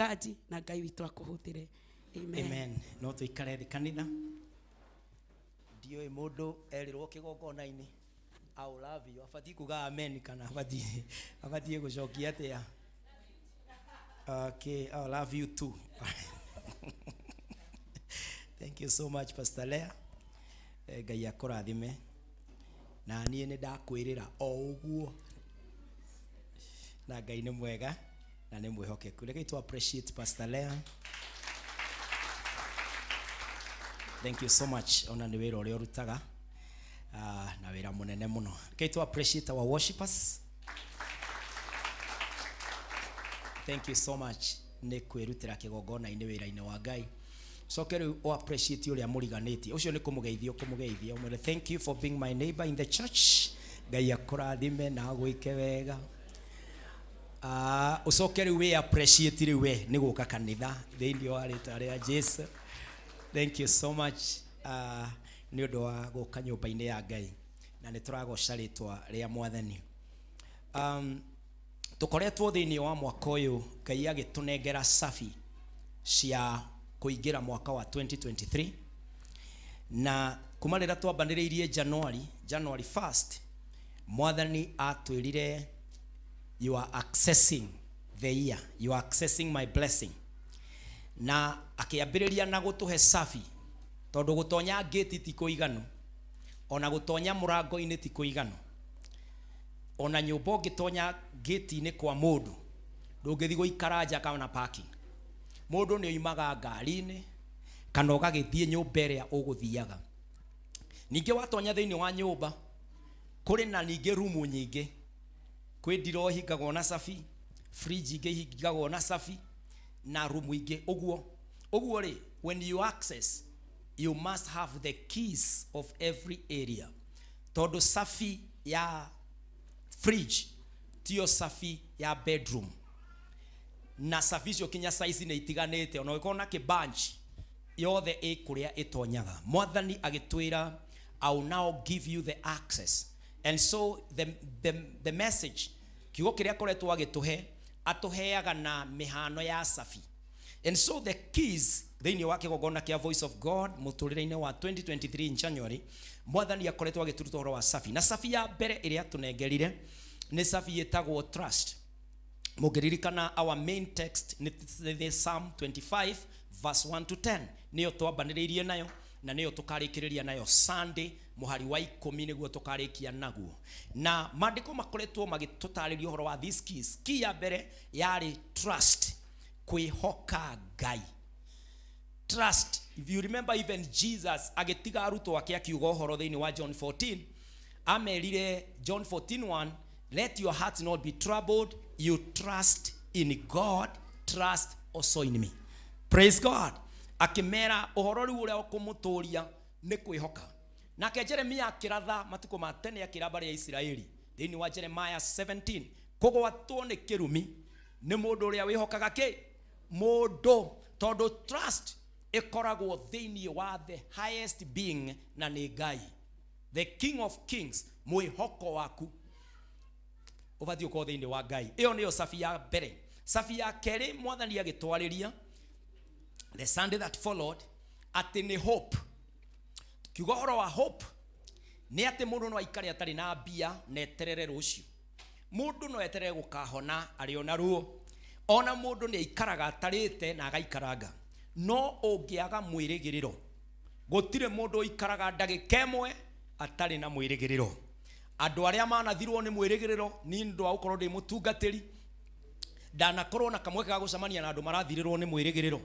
Mũchungaji, na Ngai witũ akũhũthĩre. Amen. Amen. No tũikare thĩ kanitha. Ndiũĩ mũndũ erirwo kĩgongona-inĩ I will love you, abatiĩ kuga amen kana abatiĩ gũcokia atĩa? Okay, I love you too. Thank you so much, Pastor Lea. Ngai akũrathime. Na niĩ nĩ ndakwĩrĩra o ũguo. Na Ngai nĩ mwega na nĩ mwĩhokeku. Rekei tu appreciate Pastor Lea. Thank you so much. Ona nĩ wĩra ũrĩa ũrutaga. Na wĩra mũnene mũno. Rekei tu appreciate our worshipers. Thank you so much nĩ kwĩrutĩra kĩgongona-inĩ wĩra-inĩ wa Ngai. Coke rĩu o appreciate ũrĩa mũriganĩtie. Ũcio nĩ kũmũgeithia ũkũmũgeithia. Ũmwĩre thank you for being my neighbor in the church. Ngai akũrathime na agwĩke wega. Ũcoke rĩu wĩ appreciate rĩu we nĩ gũka kanitha thĩinĩ wa rĩtwa rĩa Jesu. Thank you so much nĩ ũndũ wa gũka nyũmba-inĩ ya Ngai, na nĩ tũragoca rĩtwa rĩa Mwathani. Tũkoretwo thĩinĩ wa mwaka ũyũ Ngai agĩtũnengera cabi cia kũingĩra mwaka wa 2023, na kuma rĩrĩa twambanĩrĩirie January 1st, Mwathani atwĩrire you are accessing the year, you are accessing my blessing, na akĩambĩrĩria na gũtũhe cabi, tondũ gũtonya ngĩti ti kũiganu, ona gũtonya mũrango-inĩ ti kũiganu, ona nyũmba ũngĩtonya ngĩti-inĩ kwa mũndũ ndũngĩthiĩ gũikara nja kana parking. Mũndũ nĩ oimaga ngari-inĩ kana ũgagĩthiĩ nyũmba ĩrĩa ũgũthiaga. Ningĩ watonya thĩinĩ wa nyũmba kũrĩ na ningĩ rumu nyingĩ, kwĩ ndiroo ihingagwo na cabi, fridge ingĩ ihingagwo na cabi, na rumu ingĩ ũguo. Ũguo rĩ, when you access you must have the keys of every area, tondũ cabi ya fridge tiyo cabi ya bedroom, na cabi icio kinya size nĩ itiganĩte, ona ũngĩkorwo na kĩbanch yothe ĩ kũrĩa ĩtonyaga. Mwathani agĩtwĩra I will now give you the access. And so the message, kiugo kĩrĩa akoretwo agĩtũhe, atũheaga na mĩhano ya cabi. And so the keys thĩinĩ wa kĩgongona kĩa Voice of God mũtũrĩre-inĩ wa 2023 in January, Mwathani akoretwo agĩtũruta ũhoro wa cabi. Na cabi ya mbere ĩrĩa atũnengerire nĩ cabi ĩtagwo trust. Mũngĩririkana our main text nĩ Psalm 25 verse 1 to 10, nĩyo twambanĩrĩirie nayo na nĩyo tũkarĩkĩrĩria nayo Sunday, mũhari wa 10 nĩguo tũkarĩkia naguo. Na maandĩko makoretwo magĩtũtarĩria ũhoro wa these keys. Key ya mbere yarĩ trust, kwĩhoka Ngai. Trust. If you remember, even Jesus agĩtiga arutwo ake akiuga ũhoro thĩinĩ wa John 14, amerire John 14:1, let your hearts not be troubled, you trust in God, trust also in me. Praise God. Akĩmera ũhoro rĩu ũrĩa ũkũmũtũria nĩ kwĩhoka. Nake Jeremia akĩratha matukũ ma tene akĩra mbarĩ ya Isiraeli thĩinĩ wa Jeremiah 17, kũgwatwo nĩ kĩrumi nĩ mũndũ ũrĩa wĩhokaga kĩ? Mũndũ. Tondũ trust ĩkoragwo thĩinĩ wa the highest being, na nĩ Ngai, the King of Kings. Mwĩhoko waku ũbatiĩ ũkorwo thĩinĩ wa Ngai. Ĩyo nĩyo cabi ya mbere. Cabi ya kerĩ Mwathani agĩtwarĩria the Sunday that followed atĩ nĩ hope. Kiuga ũhoro wa hope nĩ atĩ mũndũ no aikare atarĩ na mbia na eterere rũciũ. Mũndũ no eterere gũkahona arĩ ona ruo. Ona mũndũ nĩ aikaraga atarĩte na agaikaranga. No ũngĩaga mwĩrĩgĩrĩro, gũtirĩ mũndũ ũikaraga ndagĩka ĩmwe atarĩ na mwĩrĩgĩrĩro. Andũ arĩa manathirwo nĩ mwĩrĩgĩrĩro, niĩ nĩ ũndũ wa gũkorwo ndĩ mũtungatĩri, ndanakorwo na kamweke ga gũcemania na andũ marathirĩrwo nĩ mwĩrĩgĩrĩro.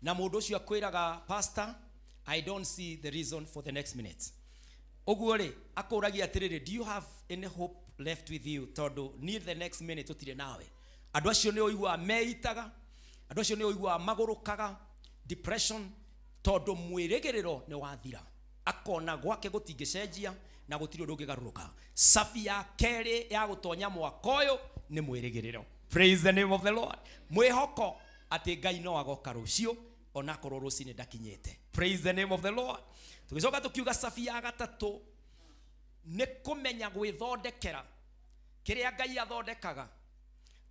Na mũndũ ũcio akwĩraga, Pastor, I don't see the reason for the next minute. Ũguo rĩ, akũragia atĩrĩrĩ, do you have any hope left with you? Tondũ niĩ the next minute tũtirĩ nawe. Andũ acio nĩ ũiguaga meitaga, andũ acio nĩ ũiguaga magũrũkaga, depression, tondũ mwĩrĩgĩrĩro nĩ wathira. Akona gwake gũtingĩcenjia na gũtirĩ ũndũ ũngĩgarũrũka. Cabi ya kerĩ ya gũtonya mwaka ũyũ nĩ mwĩrĩgĩrĩro. Praise the name of the Lord. Mwĩhoko atĩ Ngai no agoka rũciũ onakorwo rũcinĩ ndakinyĩte. Praise the name of the Lord. Tũgĩcoka tũkiuga cabi ya gatatũ nĩ kũmenya gwĩthondekera kĩrĩa Ngai athondekaga,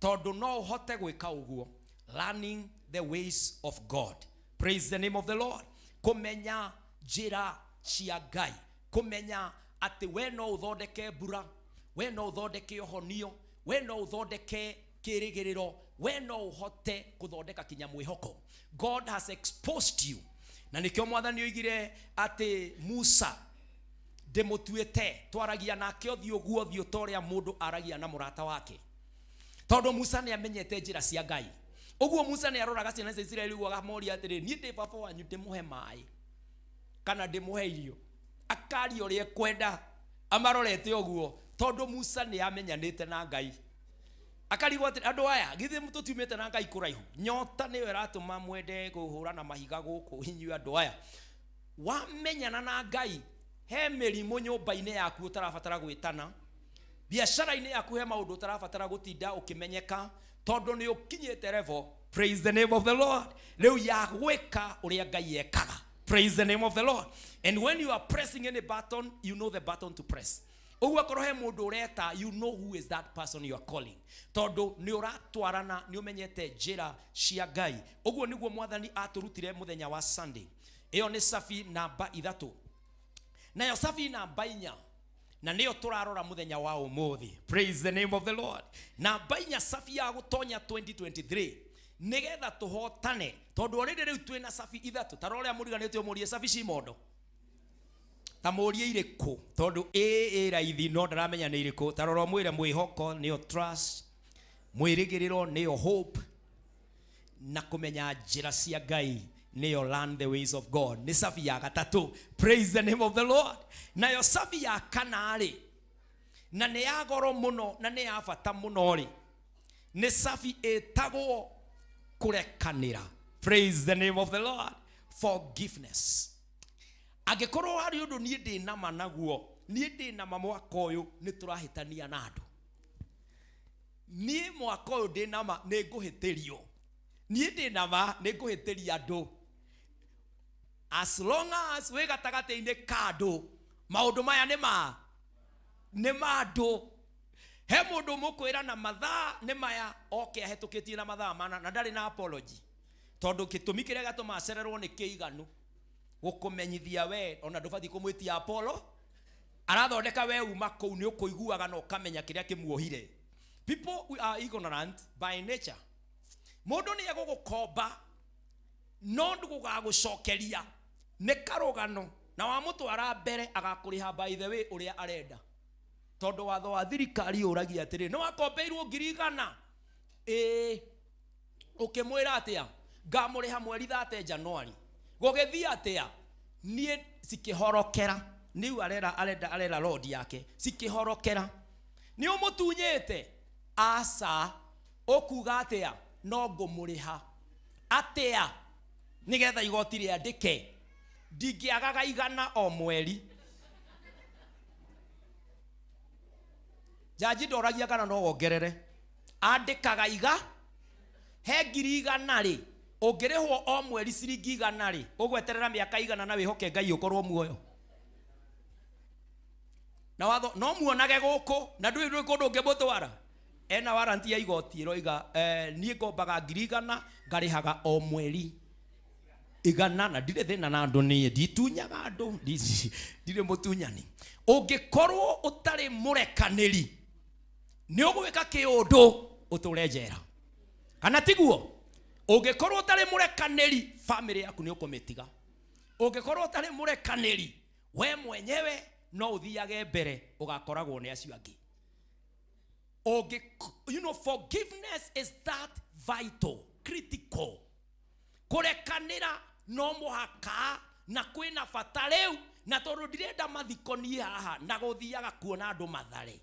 tondũ no ũhote gwĩka ũguo. Learning the ways of God. Praise the name of the Lord. Kũmenya njĩra cia Ngai, kũmenya atĩ we no ũthondeke mbura, we no ũthondeke ũhonio, we no ũthondeke kĩrĩgĩrĩro, we no ũhote kũthondeka kinya mwĩhoko. God has exposed you. Na nĩkĩo Mwathani oigire atĩ Musa ndĩmũtuĩte twaragia nake ũthiũ guo ũthiũ ta ũrĩa mũndũ aragia na mũrata wake, tondũ Musa nĩ amenyete njĩra cia Ngai. Ũguo Musa nĩ aroraga ciana cia Isiraeli ũguo akamoria atĩrĩ, niĩ ndĩ baba wanyu, ndĩmũhe maĩ kana ndĩmũhe irio? Akaria ũrĩa ekwenda amarorete ũguo, tondũ Musa nĩ amenyanĩte na Ngai. Akarigwo atĩrĩ, andũ aya githĩ tũtiumĩte na Ngai kũraihu? Nyota nĩyo ĩratũma mwende kũhũrana mahiga gũkũ inyuĩ andũ aya. Wamenyana na Ngai, he mĩrimũ nyũmba-inĩ yaku ũtarabatara gwĩtana, biacara-inĩ yaku he maũndũ ũtarabatara gũtinda ũkĩmenyeka, tondũ nĩ ũkinyĩte level, praise the name of the Lord, rĩu ya gwĩka ũrĩa Ngai ekaga. Praise the name of the Lord. And when you are pressing any button, you know the button to press. Ũguo akorwo he mũndũ ũreta, you know who is that person you are calling, tondũ nĩ ũratwarana, nĩ ũmenyete njĩra cia Ngai. Ũguo nĩguo Mwathani atũrutire mũthenya wa Sunday. Ĩyo nĩ cabi namba 3. Nayo cabi namba 4, na nĩyo tũrarora mũthenya wa ũmũthĩ. Praise the name of the Lord. Namba 4, cabi ya gũtonya 2023, nĩgetha tũhotane, tondũ already rĩu twĩna cabi 3. Ta rora ũrĩa mũriganĩtio mũrie cabi ci mondo, ta mũrie irĩkũ, tondũ ĩ raithi no ndaramenya nĩ irĩkũ. Ta rora ũmwĩre mwĩhoko nĩyo trust, mwĩrĩgĩrĩro nĩyo hope, na kũmenya njĩra cia Ngai nĩyo learn the ways of God. Nĩ cabi ya 3. Praise the name of the Lord. Nayo cabi ya 4 rĩ, na nĩ ya goro mũno na nĩ ya bata mũno rĩ, nĩ cabi ĩtagwo kũrekanĩra. Praise the name of the Lord. Forgiveness. Angĩkorwo harĩ ũndũ niĩ ndĩ nama naguo, niĩ ndĩ nama mwaka ũyũ nĩ tũrahĩtania na andũ. Niĩ mwaka ũyũ ndĩ nama nĩ ngũhĩtĩrio. Niĩ ndĩ nama nĩ ngũhĩtĩria andũ. As long as wĩ gatagatĩ-inĩ ka andũ, maũndũ maya nĩ ma nĩ ma andũ. He mũndũ mũkwĩra na mathaa nĩ maya, oke ahĩtũkĩtie na mathaa mana na ndarĩ na apology, tondũ gĩtũmi kĩrĩa gĩatũma acererwo nĩ kĩiganu gũkũmenyithia we ona ndũbatiĩ kũmwĩtia apolo. Arathondeka we uma kũu nĩ ũkũiguaga na ũkamenya kĩrĩa kĩmuohire. People are ignorant by nature. Mũndũ nĩ egũgũkomba no ndũgũgagũcokeria, nĩ karũgano, na wamũtwara mbere agakũrĩha by the way ũrĩa arenda, tondũ watho wa thirikari ũragia atĩrĩ, nĩ wakombeirwo ngiri igana, ĩĩ, ũkĩmwĩra atĩa? Ngamũrĩha mweri 30 Januari. Gũgĩthiĩ atĩa? Niĩ cikĩhorokera. Nĩu arera, arenda, arera load yake cikĩhorokera. Nĩ ũmũtunyĩte? Aca. Ũkuga atĩa? No ngũmũrĩha atĩa nĩgetha igoti rĩandĩke ndingĩagaga 100 o mweri. Jaji ndoragia kana no wongerere, andĩkaga iga he ngiri igana rĩ, ũngĩrĩhwo o mweri ciringi 100 rĩ, ũgweterera mĩaka 100 na wĩhoke Ngai ũkorwo muoyo. Na watho no muonage gũkũ na ndũĩ ndũĩ kũndũ ũngĩmũtwara. Ena warranty ya igoti ĩroiga, niĩ ngombaga ngiri igana ngarĩhaga o mweri 100, na ndirĩ thĩna na andũ, niĩ nditunyaga andũ, ndirĩ mũtunyani. Ũngĩkorwo ũtarĩ mũrekanĩri nĩ ũgwĩka kĩũndũ ũtũre njera, kana tiguo? Ũngĩkorwo ũtarĩ mũrekanĩri family yaku nĩ ũkũmĩtiga. Ũngĩkorwo ũtarĩ mũrekanĩri we mwenyewe no ũthiage mbere ũgakoragwo nĩ acio angĩ. Forgiveness is that vital, critical. Kũrekanĩra no mũhaka na kwĩna bata rĩu, na tondũ ndirenda mathiko niĩ haha na gũthiaga kuona andũ mathare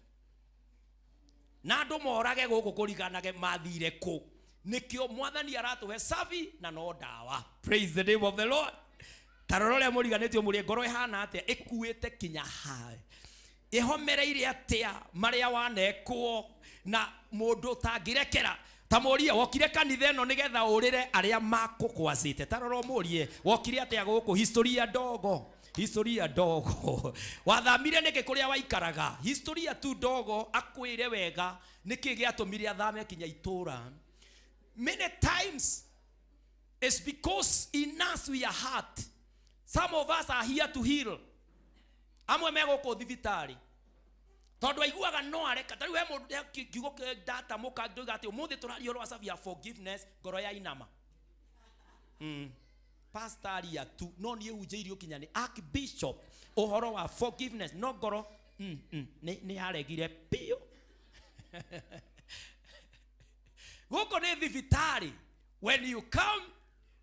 na andũ morage gũkũ kũriganage mathire kũ. Nĩkĩo Mwathani aratũhe cabi na no ndawa. Praise the name of the Lord. Ta rora ũrĩa mũriganĩtio mũrĩe ngoro ĩhana atĩa, ĩkuĩte kinya ha, ĩhomereire atĩa marĩa wanekwo na mũndũ ũtangĩrekera. Ta mũrie wokire kanitha ĩno nĩgetha ũrĩre arĩa makũkwacĩte. Ta rora ũmũrie wokire atĩa gũkũ, historia ndogo, historia ndogo, wathamire nĩkĩ kũrĩa waikaraga, historia tu ndogo, akwĩre wega nĩkĩ gĩatũmire athame kinya itũra. Many times It's because in us we are hurt. Some of us are here to heal. Amwe me gũkũ thibitarĩ tondũ aiguaga no areka. Ta rĩu he mũndũ he kiugo ndatamũka ndoiga atĩ ũmũthĩ tũraria ũhoro wa cabi ya forgiveness, ngoro ya inama. Pastor aria tu no niĩ hunjĩirio kinya nĩ archbishop ũhoro wa forgiveness, no ngoro nĩ yaregire biũ. Gũkũ nĩ thibitarĩ. When you come,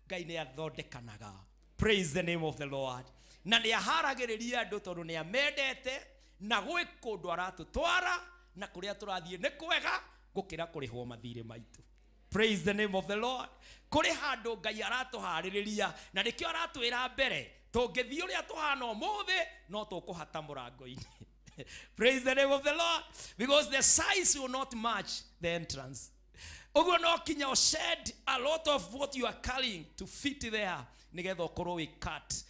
Ngai nĩ athondekanaga. Praise the name of the Lord. Na nĩ aharagĩrĩria andũ tondũ nĩ amendete, na gwĩ kũndũ aratũtwara, na kũrĩa tũrathiĩ nĩ kwega gũkĩra kũrĩhwo mathirĩ maitũ. Praise the name of the Lord. Kũrĩ handũ Ngai aratũharĩrĩria, na nĩkĩo aratwĩra mbere tũngĩthiĩ ũrĩa tũhana ũmũthĩ no tũkũhata mũrango-inĩ. Praise the name of the Lord. Because the size will not match the entrance. Ũguo no kinya shed a lot of what you are carrying to fit there, nĩgetha ũkorwo wĩ cut,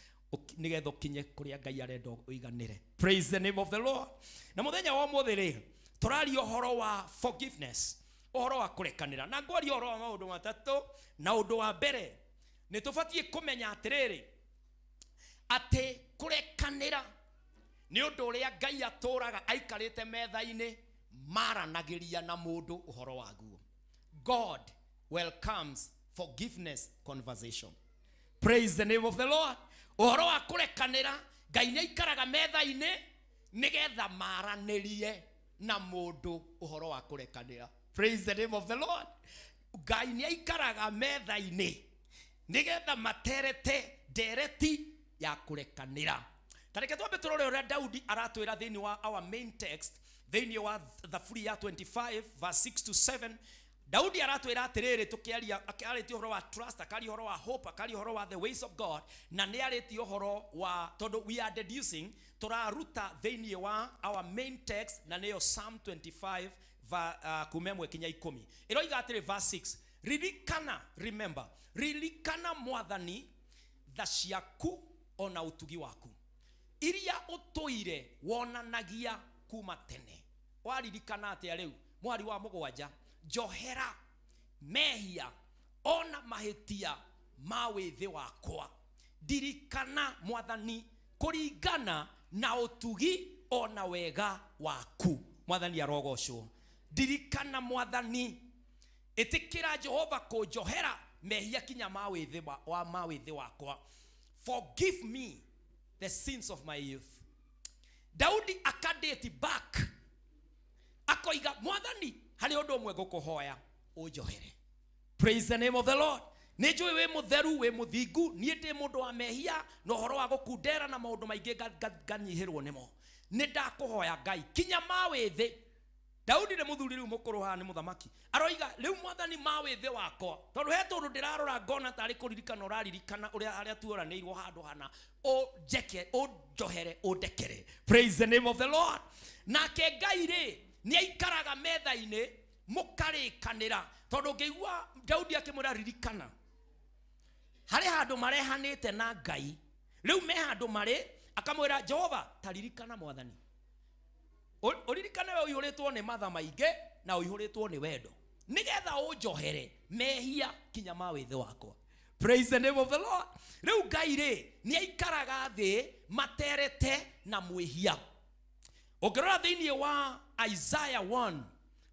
nĩgetha ũkinye kũrĩa Ngai arenda ũiganĩre. Praise the name of the Lord. Na mũthenya wa ũmũthĩ rĩ, tũraria ũhoro wa forgiveness, ũhoro wa kũrekanĩra. Na ngwaria ũhoro wa maũndũ matatũ. Na ũndũ wa mbere, nĩ tũbatiĩ kũmenya atĩrĩrĩ, atĩ kũrekanĩra nĩ ũndũ ũrĩa Ngai atũraga aikarĩte metha-inĩ maranagĩria na mũndũ ũhoro waguo. God welcomes forgiveness conversation. Praise the name of the Lord. Ũhoro wa kũrekanĩra, Ngai nĩ aikaraga metha-inĩ nĩgetha maranĩrie na mũndũ ũhoro wa kũrekanĩra. Praise the name of the Lord. Ngai nĩ aikaraga metha-inĩ nĩgetha materete ndereti ya kũrekanĩra. Ta reke twambe tũrore ũrĩa Daudi aratwĩra thĩinĩ wa our main text, thĩinĩ wa Thaburi ya 25 verse 6 to 7. Daudi aratwĩra atĩrĩrĩ, tũkĩaria, arĩtie ũhoro wa trust, akaria ũhoro wa hope, akaria ũhoro wa the ways of God, na nĩ arĩtie ũhoro wa, tondũ we are deducing, tũraruta thĩinĩ wa our main text, na nĩyo Psalm 25 kuma ĩmwe kinya ikũmi. Ĩroiga atĩrĩ, verse 6, ririkana, remember, ririkana Mwathani tha ciaku ona ũtugi waku, iria ũtũire wonanagia kuma tene. Waririkana atĩa rĩu? Mwari wa mũgwanja, njohera mehia ona mahĩtia ma wĩthĩ wakwa. Ndirikana Mwathani kũringana na ũtugi ona wega waku. Mwathani arogocwo. Ndirikana Mwathani, ĩtĩkĩra Jehova kũnjohera mehia kinya ma wĩthĩ wa ma wĩthĩ wakwa. Forgive me the sins of my youth. Daudi akadate back, akoiga Mwathani harĩ ũndũ ũmwe ngũkũhoya ũnjohere. Praise the name of the Lord. Nĩ njũĩ wĩ mũtheru, wĩ mũthingu, niĩ ndĩ mũndũ wa mehia na ũhoro wa gũkundera na maũndũ maingĩ nganyihĩrwo nĩmo. Nĩ ndakũhoya Ngai kinya ma wĩthĩ. Daudi nĩ mũthuri rĩu mũkũrũ haha, nĩ mũthamaki. Aroiga rĩu Mwathani ma wĩthĩ wakwa, tondũ he tũndũ ndĩrarora ngona tarĩ kũririkana ũraririkana ũrĩa harĩa tuoranĩirwo handũ hana, ũnjeke, ũnjohere, ũndekere. Praise the name of the Lord. Nake Ngai rĩ nĩ aikaraga metha-inĩ mũkarĩkanĩra, tondũ ũngĩigua Daudi akĩmwĩra ririkana, harĩ handũ marehanĩte na Ngai, rĩu me handũ marĩ, akamwĩra Jehova ta ririkana Mwathani, ũririkane we ũihũrĩtwo nĩ matha maingĩ na ũihũrĩtwo nĩ wendo, nĩgetha ũnjohere mehia kinya ma wĩthĩ wakwa. Praise the name of the Lord. Rĩu Ngai rĩ nĩ aikaraga thĩ materete na mwĩhia. Ũngĩrora thĩinĩ wa Isaiah 1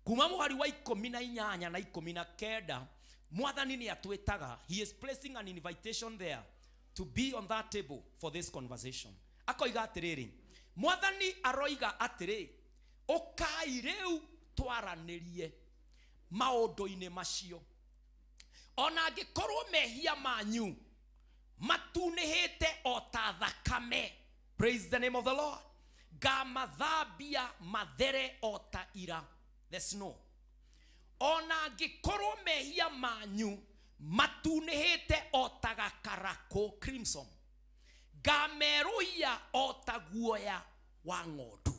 kuma mũhari wa ikũmi na inyanya na ikũmi na kenda, Mwathani nĩ atwĩtaga. He is placing an invitation there to be on that table for this conversation. Akoiga atĩrĩrĩ, Mwathani aroiga atĩrĩ, ũkai rĩu twaranĩrie maũndũ-inĩ macio, ona angĩkorwo mehia manyu matunĩhĩte o ta thakame. Praise the name of the Lord. Ngamathambia mathere o ta ira, the snow. Ona angĩkorwo mehia manyu matunĩhĩte o ta gakarakũ, crimson, ngamerũhia o ta guoya wa ng'ondu.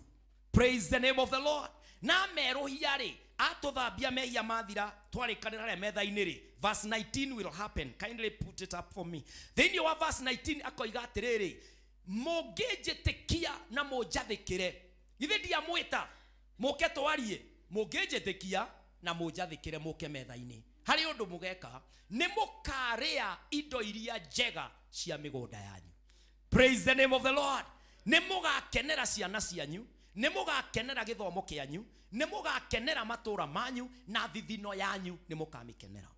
Praise the name of the Lord. Na merũhia rĩ, atũthambia mehia mathira, twarĩkanĩra harĩa metha-inĩ rĩ, verse 19 will happen. Kindly put it up for me. Thĩinĩ wa verse 19 akoiga atĩrĩrĩ, mũngĩnjĩtĩkia na mũnjathĩkĩre, githĩ ndiamwĩta mũke twarie? Mũngĩnjĩtĩkia na mũnjathĩkĩre mũke metha-inĩ. Harĩ ũndũ mũgeka, nĩ mũkarĩa indo iria njega cia mĩgũnda yanyu. Praise the name of the Lord. Nĩ mũgakenera ciana cianyu, nĩ mũgakenera gĩthomo kĩanyu, nĩ mũgakenera matũũra manyu, na thithino yanyu nĩ mũkamĩkenera.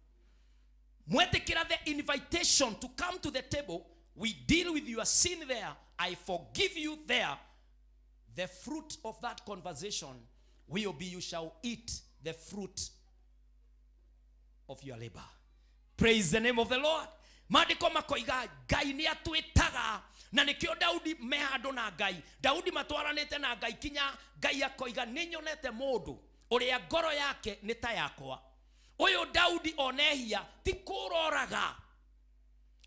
Mwetĩkĩra the invitation to come to the table, we deal with your sin there, I forgive you there. The fruit of that conversation will be you shall eat the fruit of your labor. Praise the name of the Lord. Maandĩko makoiga Ngai nĩ atwĩtaga, na nĩkĩo Daudi me handũ na Ngai. Daudi matwaranĩte na Ngai kinya Ngai akoiga nĩ nyonete mũndũ ũrĩa ngoro yake nĩ ta yakwa. Ũyũ Daudi onehia ti kũroraga,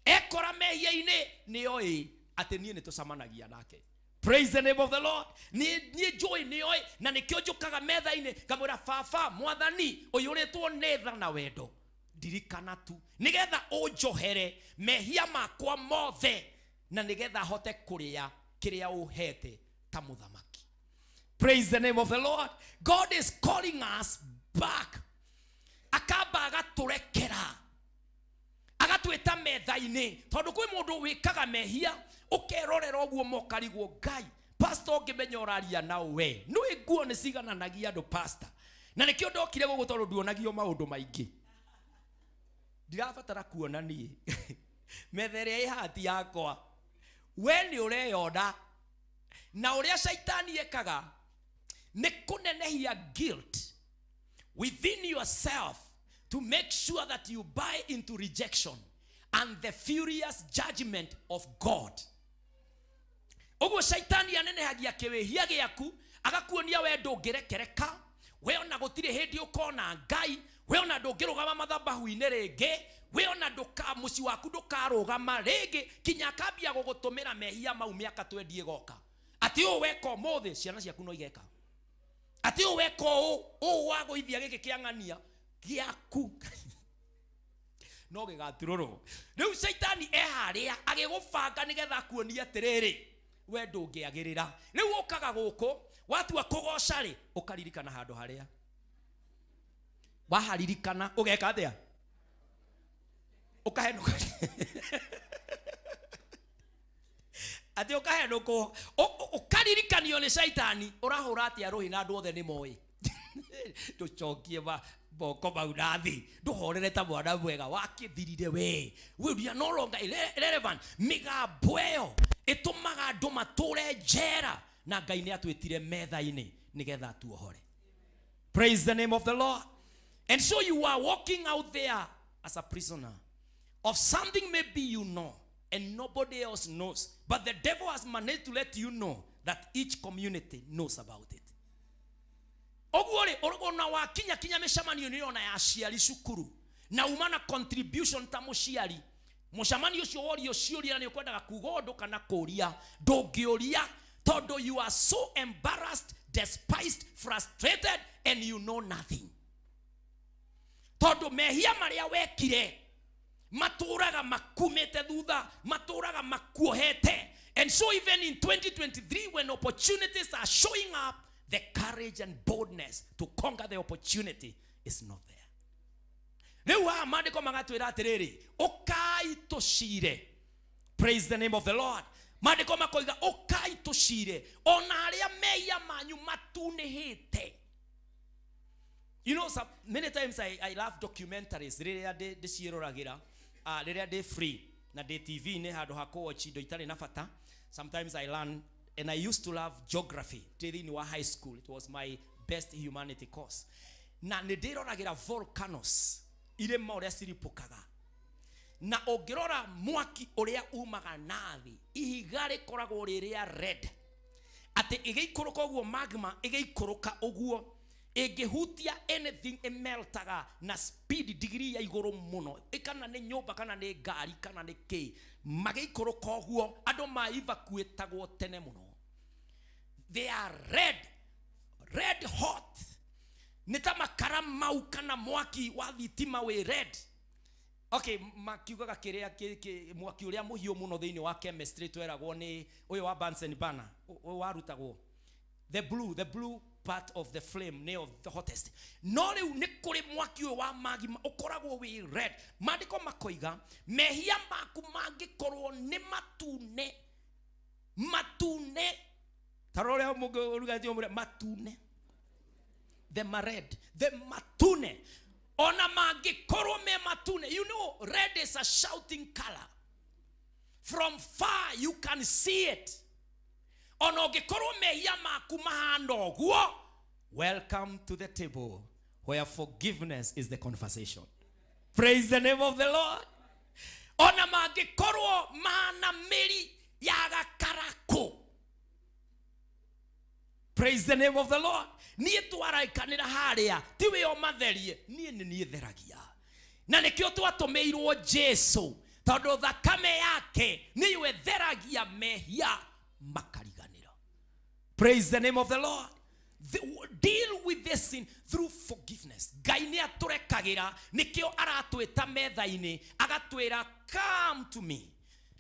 ekora mehia-inĩ nĩoĩ atĩ niĩ nĩtũcemanagia nake. Praise the name of the Lord. Niĩ njũĩ nĩoĩ, na nĩkĩo njũkaga metha-inĩ ngamwĩra baba mwathani ũyũrĩtwo nĩ tha na wendo, ndirikana tu nĩgetha ũnjohere mehia makwa mothe, na nĩgetha hote kũrĩa kĩrĩa ũhete ta mũthamaki. Praise the name of the Lord. God is calling us back. Akamba agatũrekera, agatwĩta metha-inĩ, tondũ kwĩ mũndũ wĩkaga mehia ũkerorera ũguo mokarigwo Ngai pastor ũngĩmenya ũraria na we nĩ nguo nĩ cigananagia andũ pastor, na nĩkĩo ndokire gũkũ tondũ nduonagio maũndũ maingĩ. Ndirabatara kuona niĩ metha ĩrĩa ĩ hati yakwa, we nĩ ũreyona. Na ũrĩa caitani ekaga nĩ kũnenehia guilt within yourself to make sure that you buy into rejection and the furious judgment of God. Ũguo caitani anenehagia kĩwĩhia gĩaku, agakuonia we ndũngĩrekereka, we ona gũtirĩ hĩndĩ ũkona Ngai, we ona ndũngĩrũgama mathabahu-inĩ rĩngĩ, we ona mũciĩ waku ndũkarũgama rĩngĩ, kinya akambia gũgũtũmĩra mehia mau mĩaka 20 ĩgoka. Atĩ ũũ weka ũmũthĩ, ciana ciaku no igeka. Atĩ ũũ weka ũũ, ũũ wagũithia gĩkĩ kĩa ng'ania gĩaku no gĩgaturũrwo. Rĩu caitani e harĩa agĩgũbanga nĩgetha akuonie atĩrĩrĩ, we ndũngĩagĩrĩra. Rĩu ũkaga gũkũ watua kũgoca rĩ, ũkaririkana handũ harĩa waharirikana, ũgeka atĩa? Ũkahenũka. Atĩ ũkahenũkwo, ũkaririkanio nĩ caitani, ũrahũra atĩa rũhĩ na andũ othe nĩ moĩ. Ndũcokie moko mau na thĩ, ndũhorere ta mwana mwega wakĩthirire we. We are no longer relevant. Mĩgambo ĩyo ĩtũmaga andũ matũre njera, na Ngai nĩ atwĩtire metha-inĩ nĩgetha atuohore. Praise the name of the Lord. And so you are walking out there as a prisoner of something maybe you know and nobody else knows, but the devil has managed to let you know that each community knows about it. Ũguo rĩ, ona wakinya kinya mĩcemanio nĩ ona ya aciari cukuru, na uma na contribution ta mũciari, mũcemanio ũcio worio ciũria na nĩ ũkwendaga kuga ũndũ kana kũria, ndũngĩũria tondũ you are so embarrassed, despised, frustrated, and you know nothing. Tondũ mehia marĩa wekire matũraga makumĩte thutha, matũraga makuohete. And so even in 2023, when opportunities are showing up, the courage and boldness to conquer the opportunity is not there. Rĩu haha maandĩko magatwĩra atĩrĩrĩ, ũkai tũcire. Praise the name of the Lord. Maandĩko makoiga ũkai tũcire ona harĩa mehia manyu matunĩhĩte. You know, some, many times I love documentaries. Rĩrĩa ndĩciĩroragĩra, rĩrĩa ndĩ free na ndĩ TV-inĩ handũ ha kũwatch indo itarĩ na bata. Sometimes I learn, and I used to love geography. Ndĩ thĩinĩ wa high school, it was my best humanity course. Na nĩ ndĩroragĩra volcanoes, irĩma ũrĩa ciripũkaga. Na ũngĩrora mwaki ũrĩa umaga na thĩ, ihiga rĩkoragwo rĩ rĩa red. Atĩ ĩgĩikũrũka ũguo magma, ĩgĩikũrũka ũguo, ĩngĩhutia anything ĩmeltaga na speed degree ya igũrũ mũno, kana nĩ nyũmba kana nĩ ngari kana nĩ kĩ, magĩikũrũka ũguo andũ ma evacuatagwo tene mũno. They are red, red hot. Nĩ ta makara mau kana mwaki wa thitima wĩ red. Okay, makiugaga kĩrĩa mwaki ũrĩa mũhiũ mũno thĩinĩ wa chemistry tweragwo nĩ ũyũ wa Bunsen burner, ũyũ warutagwo the blue part of the flame nĩyo the hottest. No rĩu nĩ kũrĩ mwaki ũyũ wa magima ũkoragwo wĩ red. Maandĩko makoiga mehia maku mangĩkorwo nĩ matune, matune ta rora ũrĩa mũngĩ ũrugĩte matune, the red, the matune, ona mangĩkorwo me matune. You know, red is a shouting color. From far you can see it. Ona ũngĩkorwo mehia maku mahana ũguo, welcome to the table where forgiveness is the conversation. Praise the name of the Lord. Ona mangĩkorwo mahana mĩri ya gakarakũ. Praise the name of the Lord. Niĩ twaraikanĩra harĩa, ti we ũmatherie, niĩ nĩ niĩ theragia. Na nĩkĩo twatũmĩirwo Jesu, tondũ thakame yake nĩyo ĩtheragia mehia makariganĩra. Praise the name of the Lord. Deal with this sin through forgiveness. Ngai nĩ atũrekagĩra, nĩkĩo aratwĩta metha-inĩ, agatwĩra come to me.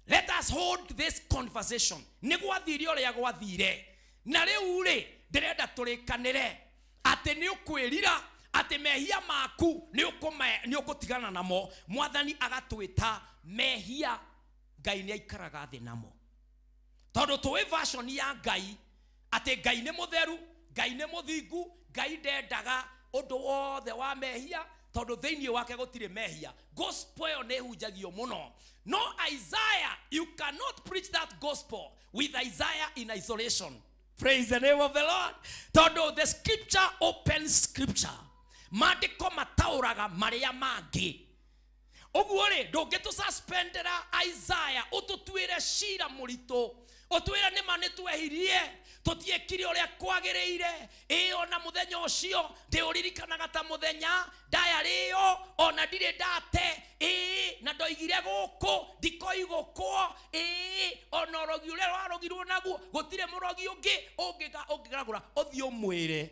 Let us hold this conversation. Nĩ gwathire ũrĩa gwathire. Na rĩu rĩ, ndĩrenda tũrĩkanĩre atĩ nĩ ũkwĩrira, atĩ mehia maku nĩ ũgũtigana namo. Mwathani agatwĩta mehia, Ngai nĩ aikaraga thĩ namo. Tondũ tũĩ version ya Ngai atĩ Ngai nĩ mũtheru, Ngai nĩ mũthingu, Ngai ndendaga ũndũ wothe wa mehia, tondũ thĩinĩ wake gũtirĩ mehia. Gospel ĩyo nĩ ĩhunjagio mũno. No Isaiah, you cannot preach that gospel with Isaiah in isolation. Praise the name of the Lord. Tondũ the scripture opens scripture. Maandĩko mataũraga marĩa mangĩ. Ũguo rĩ, ndũngĩtũsuspendera Isaiah ũtũtuĩre cira mũritũ, ũtwĩre nĩma nĩtwehirie, tũtiekire ũrĩa kwagĩrĩire. Ĩ ona mũthenya ũcio ndĩũririkanaga ta mũthenya ndayarĩo, ona ndirĩ ndate. Ĩ na ndoigire gũkũ ndikoigũkwo. Ĩ ona ũrogi ũrĩa warogirwo naguo gũtirĩ mũrogi ũngĩ ũngĩgaragũra. Ũthiĩ ũmwĩre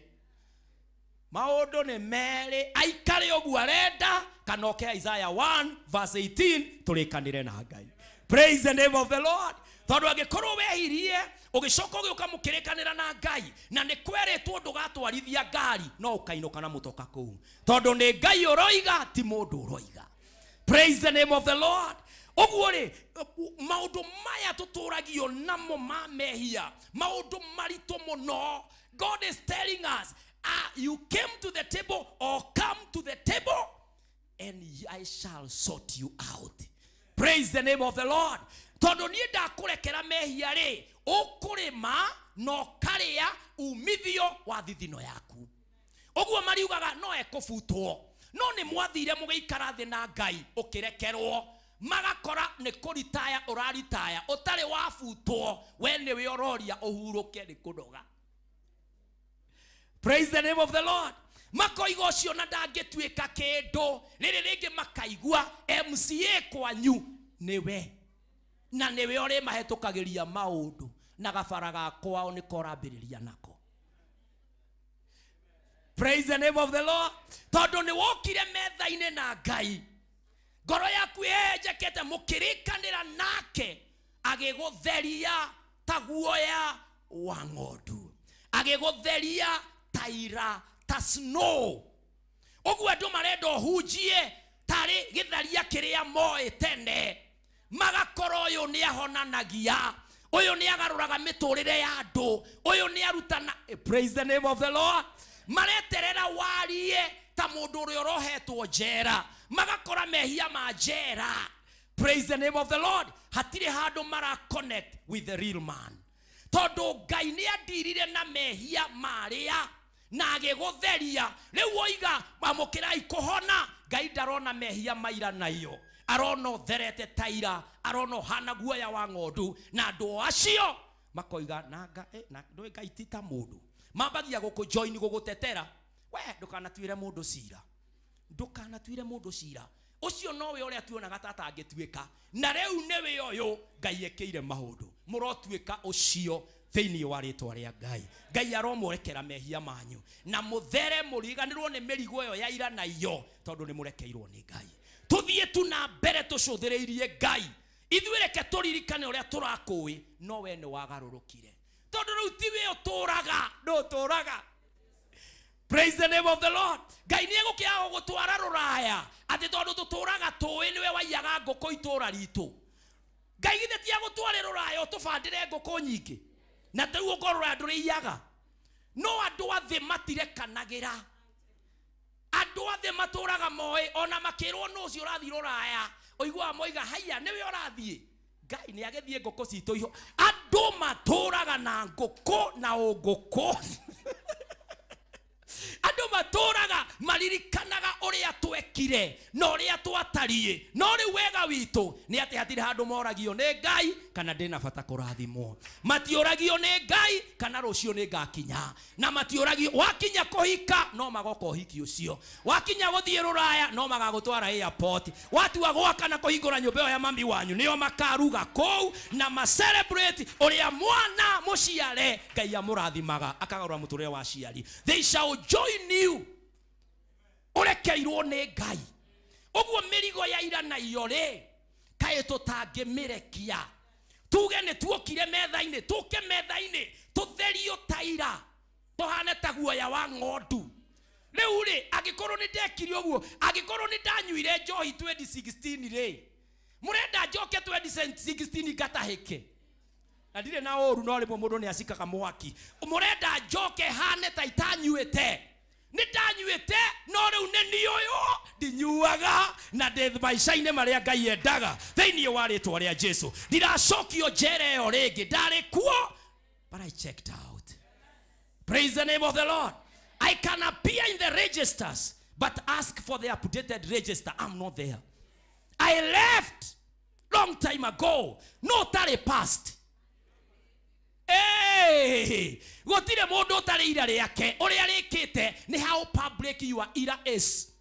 maũndũ nĩ merĩ, aikare ũguo arenda, kana oke Isaiah 1 verse 18 tũrĩkanĩre na Ngai. Praise the name of the Lord. Tondũ angĩkorwo wehirie ũgĩcoka ũgĩũka mũkĩrĩkanĩra na Ngai, na nĩ kwerĩtwo ndũgatwarithia ngari, no ũkainũka na mũtoka kũu, tondũ nĩ Ngai ũroiga, ti mũndũ ũroiga. Praise the name of the Lord. Ũguo rĩ, maũndũ maya tũtũragio namo ma mehia, maũndũ maritũ mũno. God is telling us, you came to the table, or come to the table, and I shall sort you out. Praise the name of the Lord. Tondũ niĩ ndakũrekera mehia rĩ, ũkũrĩma na ũkarĩa umithio wa thithino yaku. Ũguo mariugaga no ekũbutwo, no nĩ mwathire mũgĩikara thĩ na Ngai ũkĩrekerwo, magakora nĩ kũritaya ũraritaya, ũtarĩ wabutwo, we nĩwe ũroria ũhurũke nĩ kũnoga. Praise the name of the Lord. Makoiga ũcio na ndangĩtuĩka kĩndũ. Rĩrĩ rĩngĩ makaigua MCA kwanyu nĩwe, na nĩwe ũrĩmahetũkagĩria maũndũ, na gabara ga kwao nĩko ũrambĩrĩria nako. Praise the name of the Lord. Tondũ nĩ wokire metha-inĩ na Ngai, ngoro yaku ĩhenjekete, mũkĩrĩkanĩra nake, agĩgũtheria ta guoya wa ng'ondu, agĩgũtheria ta ira, ta snow. Ũguo andũ marenda ũhunjie tarĩ gĩtharia kĩrĩa moĩ tene, magakorwo ũyũ nĩ ahonanagia, ũyũ nĩ agarũraga mĩtũrĩre ya andũ, ũyũ nĩ arutana. Praise the name of the Lord. Mareterera warie ta mũndũ ũrĩa ũrohetwo njera, magakora mehia ma njera. Praise the name of the Lord. Hatirĩ handũ mara connect with the real man, tondũ Ngai nĩ andirire na mehia marĩa na agĩgũtheria. Rĩu oiga amũkĩrai kũhona, Ngai ndarona mehia maira naiyo, arona ũtherete ta ira, arona ũhana guoya wa ng'ondu. Na andũ acio makoiga na na ndũĩ Ngai ti ta mũndũ. Mambagia gũkũ join gũgũtetera, we ndũkanatuĩre mũndũ cira, ndũkanatuĩre mũndũ cira, ũcio nowe ũrĩa tuonaga ta atangĩtuĩka, na rĩu nĩwe ũyũ Ngai ekĩire maũndũ, mũrotuĩka ũcio thĩinĩ wa rĩtwa rĩa Ngai. Ngai aromũrekera mehia manyu, na mũthere mũriganĩrwo nĩ mĩrigo ĩyo ya ira na iyo, tondũ nĩ mũrekeirwo nĩ Ngai. Tũthiĩ tu na mbere tũcũthĩrĩirie Ngai. Ithuĩ reke tũririkane ũrĩa tũrakũĩ, no we nĩ wagarũrũkire, tondũ rĩu ti we ũtũraga, ndũtũraga. Praise the name of the Lord. Ngai nĩ egũkĩaga gũgũtwara rũraya atĩ tondũ tũtũraga tũĩ nĩwe waiyaga ngũkũ itũra ritũ. Ngai githĩ ti agũtware rũraya ũtũbandĩre ngũkũ nyingĩ, na rĩu ũkorwo rũraya ndũrĩiyaga. No andũ a thĩ matirekanagĩra, andũ a thĩ matũraga moĩ, ona makĩrwo nũ ũcio ũrathiĩ rũraya, ũiguaga moiga haiya nĩwe ũrathiĩ. Ngai nĩ agĩthiĩ ngũkũ citũ iho. Andũ matũraga na ngũkũ na ũngũkũ. Andũ matũraga maririkanaga ũrĩa twekire na ũrĩa twatariĩ. No rĩu wega witũ nĩ atĩ hatirĩ handũ moragio nĩ Ngai kana ndĩna bata kũrathimwo. Matiũragio nĩ Ngai kana rũciũ nĩ ngakinya. Na matiũragio wakinya kũhika no magoka ũhiki ũcio, wakinya gũthiĩ rũraya no magagũtwara airport, watua gwaka na kũhingũra nyũmba ĩyo ya mami wanyu nĩo makaruga kũu na ma celebrate ũrĩa mwana mũciare Ngai amũrathimaga akagarũra mũtũrĩre wa aciari. They shall join you. Ũrekeirwo nĩ Ngai. Ũguo mĩrigo ya ira na iyo rĩ, kaĩ tũtangĩmĩrekia tuge nĩ tuokire metha-inĩ, tũke metha-inĩ tũtherio ta ira, tũhane ta guoya wa ng'ondu. Rĩu rĩ, angĩkorwo nĩ ndekire ũguo, angĩkorwo nĩ ndanyuire njohi 2016 rĩ, mũrenda njoke 2016 ngatahĩke? Na ndirĩ na ũru, no rĩmwe mũndũ nĩ acikaga mwaki. Mũrenda njoke hane ta itanyuĩte? Nĩ ndanyuĩte, no rĩu nĩ niĩ ũyũ ndinyuaga na ndĩ maica-inĩ marĩa Ngai endaga thĩinĩ wa rĩtwa rĩa Jesu. Ndiracokio njera ĩyo rĩngĩ, ndarĩ kuo but I checked out. Praise the name of the Lord. I can appear in the registers, but ask for the updated register. I'm not there. I left long time ago. No tarĩ past. Hey, gũtirĩ mũndũ ũtarĩ ira rĩake. Ũrĩa rĩkĩte nĩ how public your ira is.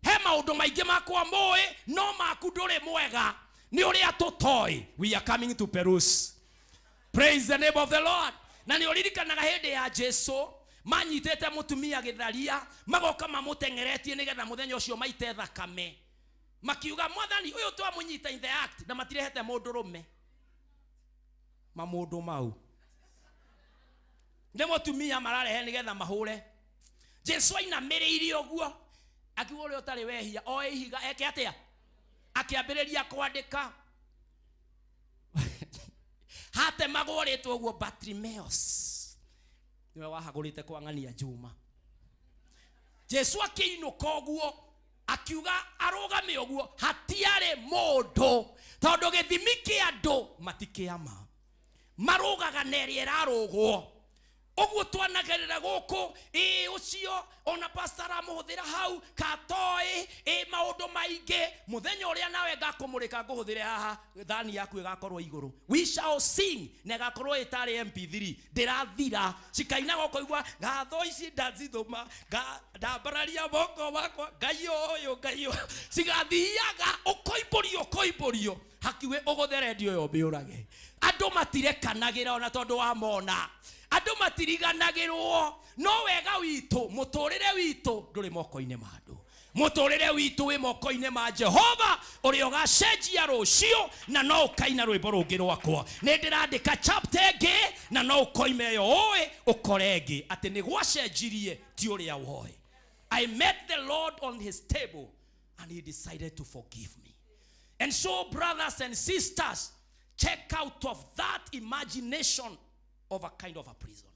He maũndũ maingĩ makwa mũĩ, no maku ndũrĩ mwega. Nĩ ũrĩa tũtoĩ. We are coming to peruse. Praise the name of the Lord. Na nĩ ũririkanaga hĩndĩ ya Jesu manyitĩte mũtumia gĩtharia, magoka mamũteng'eretie nĩgetha mũthenya ũcio maite thakame. Makiuga mwathani ũyũ twamũnyita in the act, na matirehete mũndũ rũme. Mamũndũ mau nĩ mũtumia mararehe nĩgetha mahũre. Jesu ainamĩrĩire ũguo akiuga ũrĩa ũtarĩ wehia oe ihiga eke atĩa, akĩambĩrĩria kwandĩka. Hatemagwo rĩtwa ũguo Bartimaeus, nĩwe wahagũrĩte kwa ng'ania Juma. Jesu akĩinũka ũguo akiuga arũgame ũguo, hatiarĩ mũndũ, tondũ gĩthimi kĩa andũ matikĩama, marũgaga na ĩrĩa ĩrarũgwo. Ũguo twanagerera gũkũ, ĩ ũcio ona pastor aramũhũthĩra hau katoĩ, ĩ maũndũ maingĩ. Mũthenya ũrĩa nawe ngakũmũrĩka ngũhũthĩre haha, thani yaku ĩgakorwo igũrũ. We shall sing na ĩgakorwo ĩtarĩ MP3, ndĩrathira. Cikainaga ũkoigua ngatho ici ndacithũma, ndambararia moko makwa, Ngai ũyũ, Ngai ũyũ. Cigathiaga ũkoimbũrio, ũkoimbũrio hakiuge ũgũthe redio ĩyo ũmĩũrage. Andũ matirekanagĩra ona tondũ wa mona, andũ matiriganagĩrwo. No wega witũ, mũtũrĩre witũ ndũrĩ moko-inĩ ma andũ. Mũtũrĩre witũ wĩ moko-inĩ ma Jehova ũrĩa ũgacenjia rũciũ, na no ũkaina rwĩmbo rũngĩ rwakwa. Nĩ ndĩrandĩka chapter ĩngĩ, na no ũkoima ĩyo ũĩ ũkore ĩngĩ atĩ nĩ gwacenjirie ti ũrĩa woĩ. I met the Lord on his table and he decided to forgive me. And so, brothers and sisters, check out of that imagination of a kind of a prison.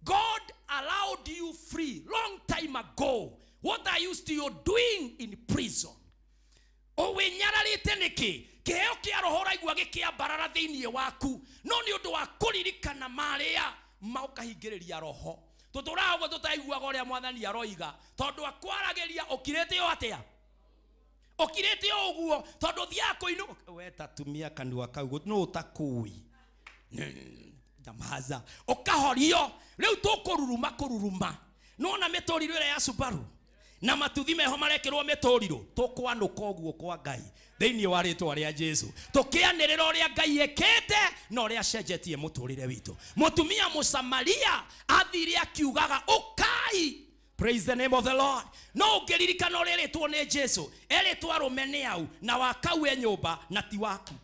God allowed you free long time ago. What are you still doing in prison? Ũwĩnyararĩte nĩkĩ? Kĩheo kĩa roho ũraigua gĩkĩambarara thĩinĩ waku, no nĩ ũndũ wa kũririkana marĩa maũkahingĩrĩria roho. Tũtũraga ũguo tũtaiguaga ũrĩa mwathani aroiga, tondũ akwaragĩria ũkirĩte o atĩa? Ũkirĩte o ũguo, tondũ ũthiaga kũinũ. We ta tumia kanua kau, nũ ũtakũĩ? Nyamaza. Ũkahorio. Rĩu tũkũruruma kũruruma. Nĩwona mĩtũrirũ ĩrĩa ya Subaru? Na matuthi meho marekĩrwo mĩtũrirũ. Tũkwanũka ũguo kwa Ngai thĩinĩ wa rĩtwa rĩa Jesu. Tũkĩanĩrĩra ũrĩa Ngai ekĩte na ũrĩa acenjetie mũtũrĩre witũ. Mũtumia Mũsamaria athire akiugaga ũkai. Praise the name of the Lord. No ũngĩririkana ũrĩa erĩtwo nĩ Jesu, erĩtwo arũme nĩ au na wakau e nyũmba na ti waku.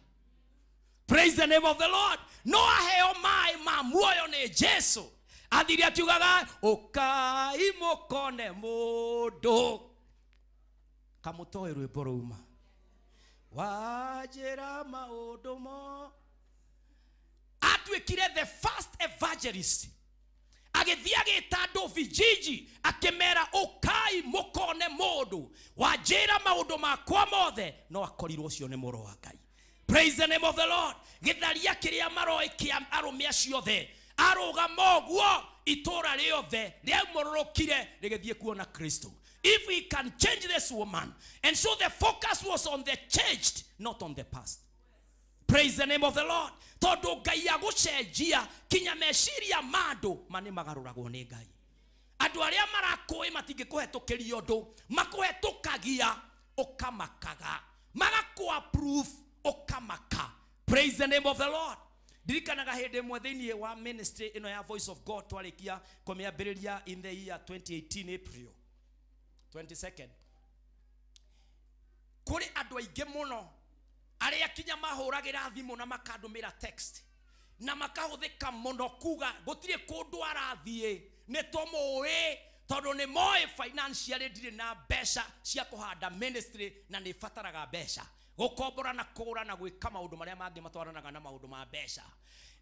Praise the name of the Lord. No aheo maĩ ma muoyo nĩ Jesu. Athire akiugaga ũkai mũkone mũndũ kamũtoĩ rwĩmbo rũuma wanjĩra maũndũ mo. Atuĩkire the first evangelist, agĩthiĩ agĩta andũ vijiji akĩmera ũkai mũkone mũndũ wanjĩra maũndũ makwa mothe, no akorirwo ũcio nĩ mũrũ wa Ngai. Praise the name of the Lord. Gĩtharia kĩrĩa maroĩ kĩa arũme acio othe, arũgama ũguo itũra rĩothe rĩamũrũrũkire rĩgĩthiĩ kuona Kristo. If we can change this woman. And so the focus was on the changed, not on the past. Praise the name of the Lord. Tondũ Ngai agũcenjia kinya meciria ma andũ ma nĩ magarũragwo nĩ Ngai. Andũ arĩa marakũĩ matingĩkũhetũkĩria ũndũ, makũhetũkagia ũkamakaga, magakũ approve ũkamaka. Praise the name of the Lord. Ndirikanaga hĩndĩ ĩmwe thĩinĩ wa ministry ĩno ya Voice of God twarĩkia kũmĩambĩrĩria in the year 2018 April 22nd. Kũrĩ andũ aingĩ mũno arĩa kinya mahũragĩra thimũ na makandũmĩra text na makahũthĩka mũno kuga gũtirĩ kũndũ arathiĩ nĩ tũmũĩ, tondũ nĩ moĩ financially ndirĩ na mbeca cia kũhanda ministry na nĩ bataraga mbeca gũkombora na kũgũra na gwĩka maũndũ marĩa mangĩ matwaranaga na maũndũ ma mbeca.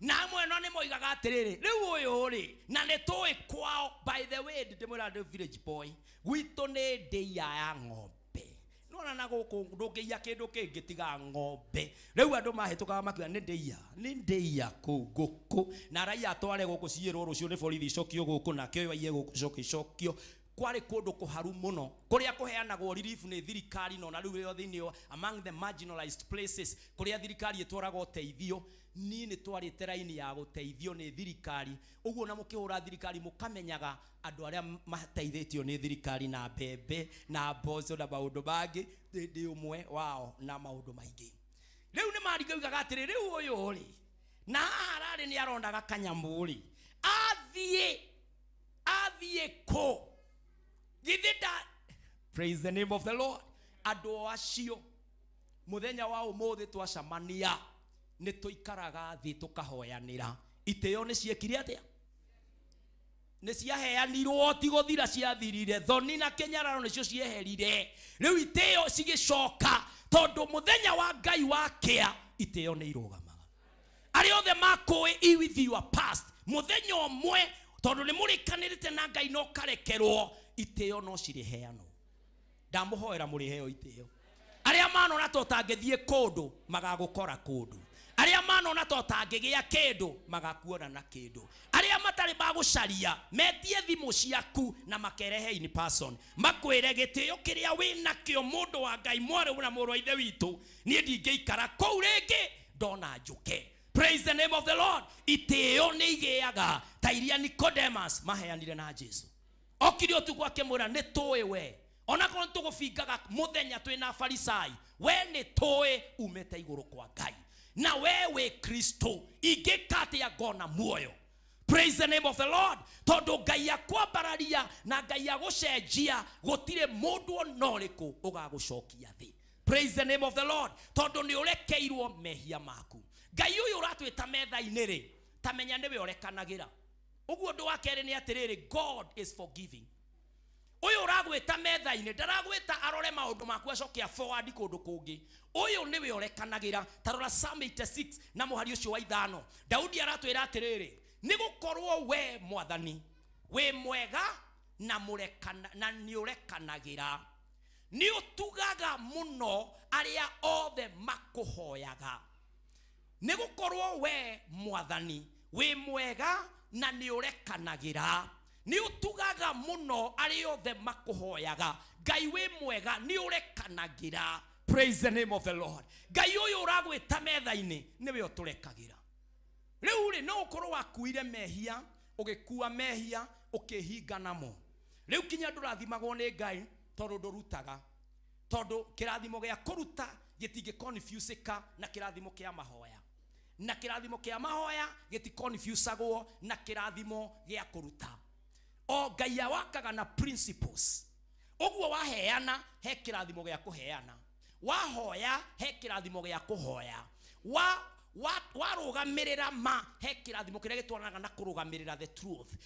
Na amwe no nĩ moigaga atĩrĩrĩ, rĩu ũyũ rĩ, na nĩ tũĩ kwao. By the way, ndĩmwĩra ndĩ village boy, gwitũ nĩ ndĩia ya ng'ombe. Nona na gũkũ ndũngĩiya kĩndũ kĩngĩ tiga ng'ombe. Rĩu andũ mahĩtũkaga makiuga nĩ ndĩia, nĩ ndĩia kũu ngũkũ, na araiya atware gũkũ ciĩrwo rũciũ nĩ borithi icokio gũkũ, nake ũyũ aiye gũkũ icokio icokio. Kwarĩ kũndũ kũharu mũno kũrĩa kũheanagwo relief nĩ thirikari, no na rĩu ĩyo thĩinĩ wa among the marginalized places kũrĩa thirikari ĩtwaraga ũteithio. Niĩ nĩ twarĩte raini ya gũteithio nĩ thirikari, ũguo na mũkĩhũra thirikari mũkamenyaga andũ arĩa mateithĩtio nĩ thirikari na mbembe na mboco na maũndũ mangĩ, ndĩ ũmwe wao na maũndũ maingĩ. Rĩu nĩ maringaugaga atĩrĩ, rĩu ũyũ rĩ, na haha ararĩ nĩ aronaga kanyamũ rĩ, athiĩ kũ? Githĩ nda. Praise the name of the Lord. Andũ acio mũthenya wa ũmũthĩ twacemania nĩ tũikaraga thĩ tũkahoyanĩra. Itĩo nĩ ciekire atĩa? Nĩ ciaheanirwo, ti gũthira ciathirire. Thoni na kĩnyararo nĩcio cieherire. Rĩu itĩo cigĩcoka, tondũ mũthenya wa Ngai wakĩa itĩo nĩ irũgamaga. Arĩa othe makũĩ with your past, mũthenya ũmwe tondũ nĩ mũrĩkanĩrĩte na Ngai no karekerwo, itĩo no cirĩheanwo. Ndamũhoera mũrĩheo itĩo. Arĩa manona ta ũtangĩthiĩ kũndũ magagũkora kũndũ. Arĩa manona ta ũtangĩgĩa kĩndũ magakuona na kĩndũ. Arĩa matarĩ magũcaria metie thimũ ciaku na makerehe in person, makwĩre gĩtĩo kĩrĩa wĩnakĩo mũndũ wa Ngai, mwarĩ na mũrũ wa ithe witũ, niĩ ndingĩikara kũu rĩngĩ ndona njũke. Praise the name of the Lord. Itĩo nĩ igĩaga ta iria Nicodemus maheanire na Jesu. Okire ũtukũ akĩmwĩra nĩ tũĩ we, onakorwo nĩ tũgũbingaga mũthenya twĩna Farisai, we nĩ tũĩ umĩte igũrũ kwa Ngai, na we wĩ Kristo, ingĩka atĩa ngona muoyo? Praise the name of the Lord. Tondũ Ngai akwambararia na Ngai agũcenjia, gũtirĩ mũndũ ona ũrĩkũ ũgagũcokia thĩ. Praise the name of the Lord. Tondũ nĩ ũrekeirwo mehia maku. Ngai ũyũ ũratwĩta metha-inĩ rĩ, ta menya nĩwe ũrekanagĩra. Ũguo ũndũ wa kerĩ nĩ atĩrĩrĩ, God is forgiving. Ũyũ ũragwĩta metha-inĩ ndaragwĩta arore maũndũ maku acoke a forward kũndũ kũngĩ. Ũyũ nĩwe ũrekanagĩra. Ta rora Psalm 86 na mũhari ũcio wa 5. Daudi aratwĩra atĩrĩrĩ, nĩ gũkorwo we Mwathani wĩ mwega na mũrekana, na nĩ ũrekanagĩra, nĩ ũtugaga mũno arĩa othe makũhoyaga. Nĩ gũkorwo we Mwathani wĩ mwega na nĩ ũrekanagĩra, nĩ ũtugaga mũno arĩa othe makũhoyaga. Ngai wĩ mwega nĩ ũrekanagĩra. Praise the name of the Lord. Ngai ũyũ ũragwĩta metha-inĩ nĩwe ũtũrekagĩra. Rĩu rĩ, no ũkorwo wakuire mehia, ũgĩkua mehia, ũkĩhinga namo. Rĩu kinya ndũrathimagwo nĩ Ngai tondũ ndũrutaga. Tondũ kĩrathimo gĩa kũruta gĩtingĩconfusĩka na kĩrathimo kĩa mahoya. Na kĩrathimo kĩa mahoya gĩticonfusagwo na kĩrathimo gĩa kũruta. O Ngai awakaga na principles. Ũguo waheana he kĩrathimo gĩa kũheana, wahoya he kĩrathimo gĩa kũhoya, Warũgamĩrĩra ma he kĩrathimo kĩrĩa gĩtwaranaga na kũrũgamĩrĩra the truth.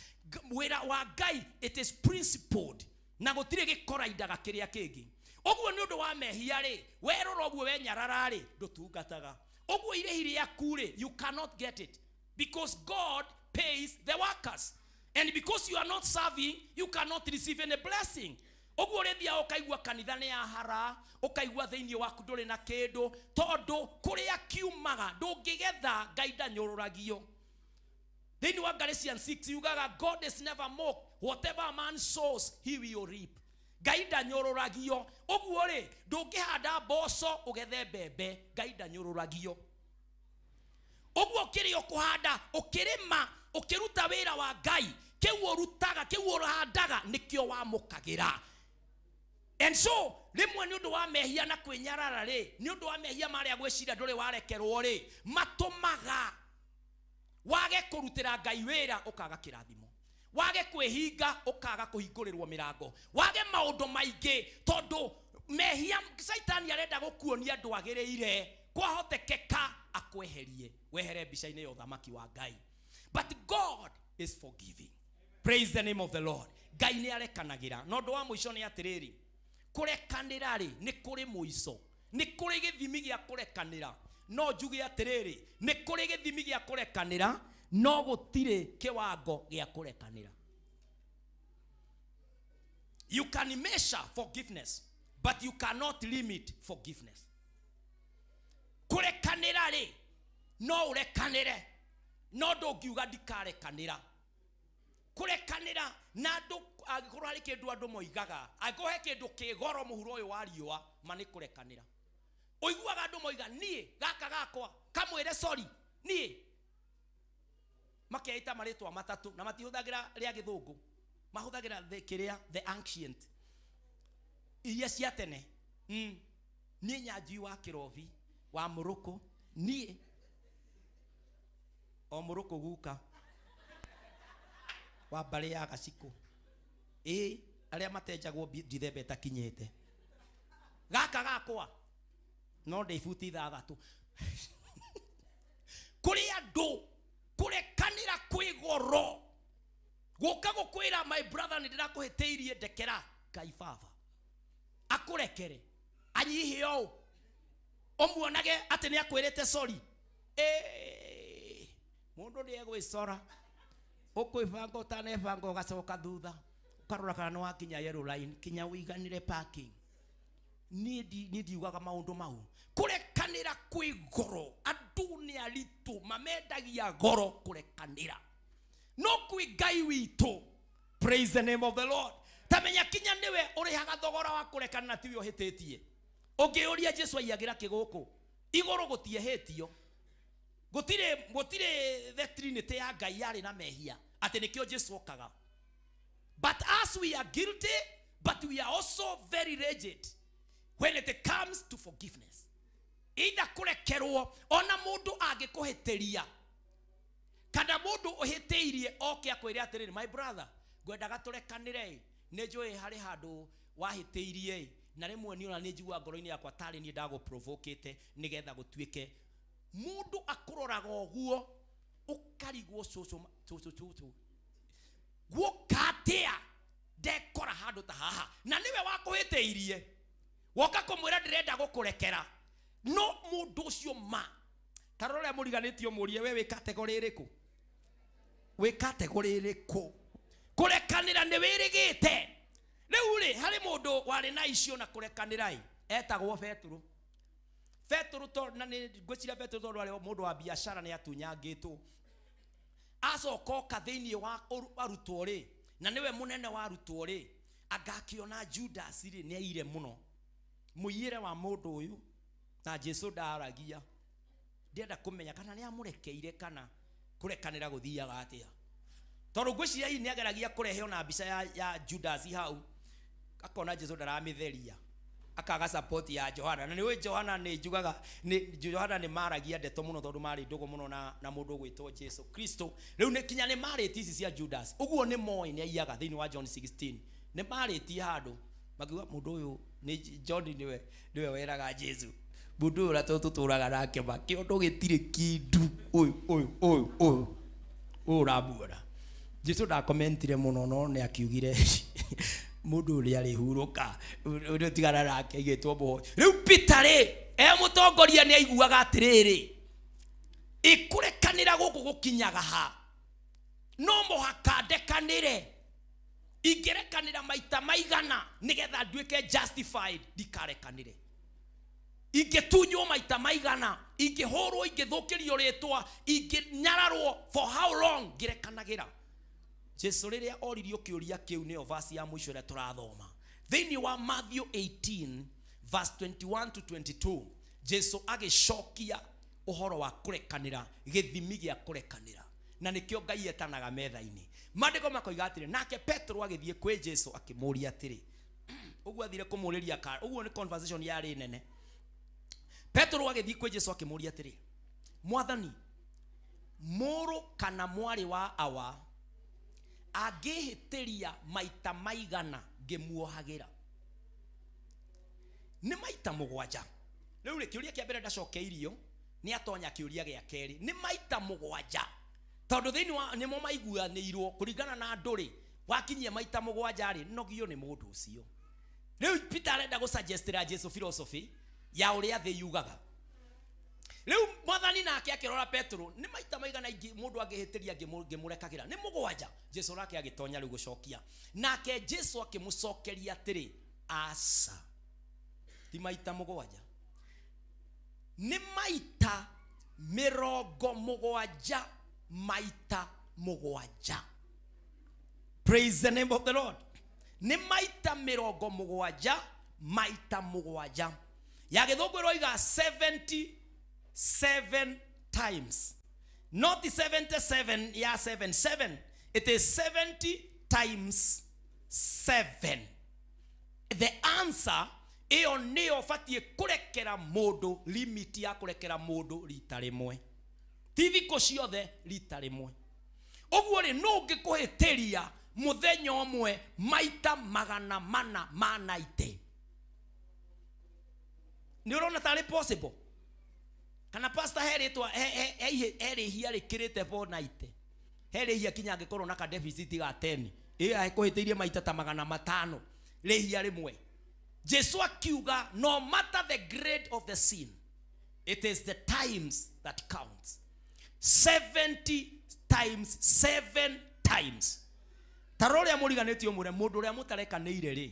Wĩra wa Ngai, it is principled, na gũtirĩ gĩkoraindaga kĩrĩa kĩngĩ. Ũguo nĩ ũndũ wa mehia rĩ, werora ũguo wenyarara rĩ, ndũtungataga. Ũguo irĩhi rĩaku rĩ, you cannot get it because God pays the workers, and because you are not serving, you cannot receive any blessing. Ũguo ũrĩthiaga ũkaigua kanitha nĩ yahara, ũkaigua thĩinĩ waku ndũrĩ na kĩndũ, tondũ kũrĩa kiumaga ndũngĩgetha. Ngai ndanyũrũragio. Thĩinĩ wa Galatians 6 yugaga, "God is never mocked. Whatever a man sows, he will reap." Ngai ndanyũrũragio. Ũguo rĩ, ndũngĩhanda mboco ũgethe mbembe. Ngai ndanyũrũragio. Ũguo kĩrĩa ũkũhanda, ũkĩrĩma, ũkĩruta wĩra wa Ngai, kĩu ũrutaga, kĩu ũhandaga, nĩkĩo wamũkagĩra. And so rĩmwe nĩ ũndũ wa mehia na kwĩnyarara rĩ, nĩ ũndũ wa mehia marĩa gwĩciria ndũrĩ warekerwo rĩ, matũmaga wage kũrutĩra Ngai wĩra, ũkaga kĩrathimo, wage kwĩhinga, ũkaga kũhingũrĩrwo mĩrango, wage maũndũ maingĩ, tondũ mehia Caitani arenda gũkuonia ndwagĩrĩire. Kwahotekeka akweherie wehere mbica-inĩ ya ũthamaki wa Ngai. But God is forgiving. Praise the name of the Lord. Ngai nĩ arekanagĩra. Na ũndũ wa mũico nĩ atĩrĩrĩ, kũrekanĩra rĩ, nĩ kũrĩ mũico, nĩ kũrĩ gĩthimi gĩa kũrekanĩra. No njuge atĩrĩrĩ, nĩ kũrĩ gĩthimi gĩa kũrekanĩra, no gũtirĩ kĩwango gĩa kũrekanĩra. You can measure forgiveness, but you cannot limit forgiveness. Kũrekanĩra rĩ, no ũrekanĩre, no ndũngiuga ndikarekanĩra. Kũrekanĩra na andũ, angĩkorwo harĩ kĩndũ andũ moigaga, angĩkorwo he kĩndũ kĩ goro mũhuro ũyũ wa riũa, ma nĩ kũrekanĩra. Ũiguaga andũ moiga, "Niĩ gaka gakwa kamwĩre sorry." Niĩ makeita marĩtwa matatũ, na matihũthagĩra rĩa gĩthũngũ, mahũthagĩra the kĩrĩa, the ancient iria cia tene. Niĩ Nyanjui wa Kĩrobi wa Mũrũkũ, niĩ o Mũrũkũ guka wa mbarĩ ya Gacikũ, ĩ arĩa matenjagwo ndithemba ĩtakinyĩte, gaka gakwa no ndĩ ibuti 6. Kũrĩ andũ kũrekanĩra kwĩ goro. Gũka gũkwĩra, "My brother, nĩ ndĩrakũhĩtĩirie, ndekera." Ngai Baba akũrekere, anyihie ũũ, ũmuonage atĩ nĩ akwĩrĩte sorry. Mũndũ nĩ egwĩcora, ũkwĩbanga, ũtanebanga ũgacoka thutha, ũkarora kana nĩ wakinya yellow line, kinya ũiganĩre parking. Niĩ ndiugaga maũndũ mau. Kũrekanĩra kwĩ goro. Andũ nĩ aritũ, mamendagia goro kũrekanĩra, no kwĩ Ngai witũ. Praise the name of the Lord. Tamenya kinya nĩwe ũrĩhaga thogora wa kũrekana, na tiwe ũhĩtĩtie. Ũngĩũria Jesu aiyagĩra kĩ gũkũ igũrũ, gũtiehĩtio, gũtirĩ the Trinity ya Ngai yarĩ na mehia atĩ nĩkĩo Jesu okaga. But as we are guilty, but we are also very rigid when it comes to forgiveness, either kũrekerwo. Ona mũndũ angĩkũhĩtĩria kana mũndũ ũhĩtĩirie oke akwĩre atĩrĩrĩ, "My brother, ngwendaga tũrekanĩre ĩ, nĩ njũĩ harĩ handũ wahĩtĩirie ĩ, na rĩmwe niĩ ona nĩ njiguaga ngoro-inĩ yakwa tarĩ niĩ ndagũprovokĩte nĩgetha gũtuĩke." Mũndũ akũroraga ũguo, ũkarigwo, cũcũ cũcũ cũcũ, guoka atĩa ndekora handũ ta haha? Na nĩwe wakũhĩtĩirie, woka kũmwĩra, "Ndĩrenda gũkũrekera." No mũndũ ũcio ma ta rora ũrĩa mũriganĩtio, mũrie, "We wĩ category ĩrĩkũ? Wĩ category ĩrĩkũ?" Kũrekanĩra nĩ wĩrĩgĩte. Rĩu rĩ, harĩ mũndũ warĩ na icio na kũrekanĩra ĩ, etagwo Betũrũ. Betũrũ to na nĩ ngwĩciria Betũrũ, tondũ arĩ mũndũ wa biacara, nĩ atunyangĩtwo, acoka oka thĩinĩ wa arutwo rĩ, na nĩwe mũnene wa arutwo rĩ, angakĩona Judas rĩ, nĩ aire mũno mũiyĩre wa mũndũ ũyũ, na Jesu ndaragia. Ndĩrenda kũmenya kana nĩ amũrekeire, kana kũrekanĩra gũthiaga atĩa, tondũ ngwĩciria hihi nĩ ageragia kũrehe ona mbica ya Judas hau, akona Jesu ndaramĩtheria, akaga support ya Johana. Na nĩ Johana, nĩ njugaga nĩ Johana nĩ maragia ndeto mũno, tondũ marĩ ndũgũ mũno na mũndũ ũgwĩtwo Jesu Kristo. Rĩu nĩ kinya nĩ marĩtie ici cia Judas, ũguo nĩ moĩ nĩ aiyaga. Thĩinĩ wa John 16 nĩ marĩtie handũ makiuga mũndũ ũyũ nĩ John, nĩwe weraga Jesu. Mũndũ ũyũ ũrĩa tũtũraga nake ma kĩondo gĩtirĩ kĩndu, ũyũ ũyũ ũyũ ũyũ ũyũ ũramuona. Jesu ndakomentire mũno, no nĩ akiugire mũndũ ũrĩa arĩhurũka, ũrĩa tigana nake aigĩtwo mũhoi. Rĩu Peter rĩ, e mũtongoria nĩ aiguaga atĩrĩrĩ, ĩkũrekanĩra gũkũ gũkinyaga ha? No mũhaka ndekanĩre. Ingĩrekanĩra maita maigana nĩgetha nduĩke justified ndikarekanĩre? Ingĩtunywo maita maigana, ingĩhũrwo, ingĩthũkĩrio rĩtwa, ingĩnyararwo, for how long ngĩrekanagĩra? Jesu rĩrĩa oririo kĩũria kĩu, nĩyo verse ya mũico ĩrĩa tũrathoma thĩinĩ wa Matthew 18 verse 21 to 22. Jesu agĩcokia ũhoro wa kũrekanĩra, gĩthimi gĩa kũrekanĩra, na nĩkĩo Ngai etanaga metha-inĩ. Maandĩko makoiga atĩrĩ, nake Petro agĩthiĩ kwĩ Jesu akĩmũũria atĩrĩ. Ũguo athire kũmũũrĩria ka ũguo nĩ conversation yarĩ nene. Petro agĩthiĩ kwĩ Jesu akĩmũũria atĩrĩ, "Mwathani, mũrũ kana mwarĩ wa awa angĩhĩtĩria maita maigana ngĩmuohagĩra?" Nĩ maita 7? Rĩu rĩ, kĩũria kĩa mbere ndacokeirio, nĩ atonya kĩũria gĩa kerĩ, nĩ maita 7? Tondũ thĩinĩ wa nĩmo maiguanĩirwo kũringana na andũ rĩ, wakinyia maita 7 rĩ, nogio nĩ mũndũ ũcio. Rĩu Peter arenda gũsuggestĩra Jesu philosophy ya ũrĩa thĩ yugaga. Rĩu Mwathani nake akĩrora Petro, nĩ maita maigana ingĩ mũndũ angĩhĩtĩria ngĩmũrekagĩra? Nĩ 7? Jesu nake agĩtonya rĩu gũcokia. Nake Jesu akĩmũcokeria atĩrĩ, "Aca, ti maita 7, nĩ maita 70 maita 7." Praise the name of the Lord. Nĩ maita 70 maita 7. Ya gĩthũngũ ĩroiga 77 times, not 77 ya 77. It is 70 times 7. The answer ĩyo nĩyo batiĩ kũrekera mũndũ, limit ya kũrekera mũndũ rita rĩmwe, ti thikũ ciothe, rita rĩmwe. Ũguo rĩ, nũ ũngĩkũhĩtĩria mũthenya ũmwe maita 490? Nĩ ũrona tarĩ possible? Kana pastor, he rĩtwa, he rĩhia rĩkĩrĩte 490? He rĩhia kinya angĩkorwo na ka deficit ga 10 ĩ akũhĩtĩirie maita ta 500 rĩhia rĩmwe? Jesu akiuga, no matter the grade of the sin, it is the times that counts, 70 times 7 times. Ta rora ũrĩa mũriganĩtie, ũmwĩre, mũndũ ũrĩa mũtarekanĩire rĩ,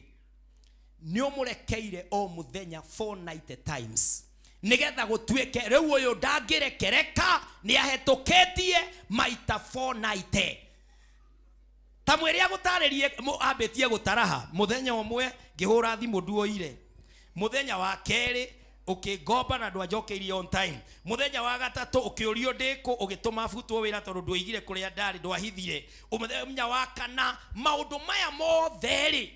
nĩ ũmũrekeire o mũthenya 490 times, nĩgetha gũtuĩke rĩu ũyũ ndangĩrekereka, nĩ ahĩtũkĩtie maita 490. Ta mwĩrĩ agũtarĩrie, ambĩtie gũtaraha. Mũthenya ũmwe ngĩhũra thimũ nduoire, mũthenya wa kerĩ ũkĩngomba na ndwanjokeirie on time, mũthenya wa gatatũ ũkĩũrio ndĩkũ, ũgĩtũma butwo wĩra tondũ ndwoigire kũrĩa ndarĩ, ndwahithire, mũthenya wa kana. Maũndũ maya mothe rĩ,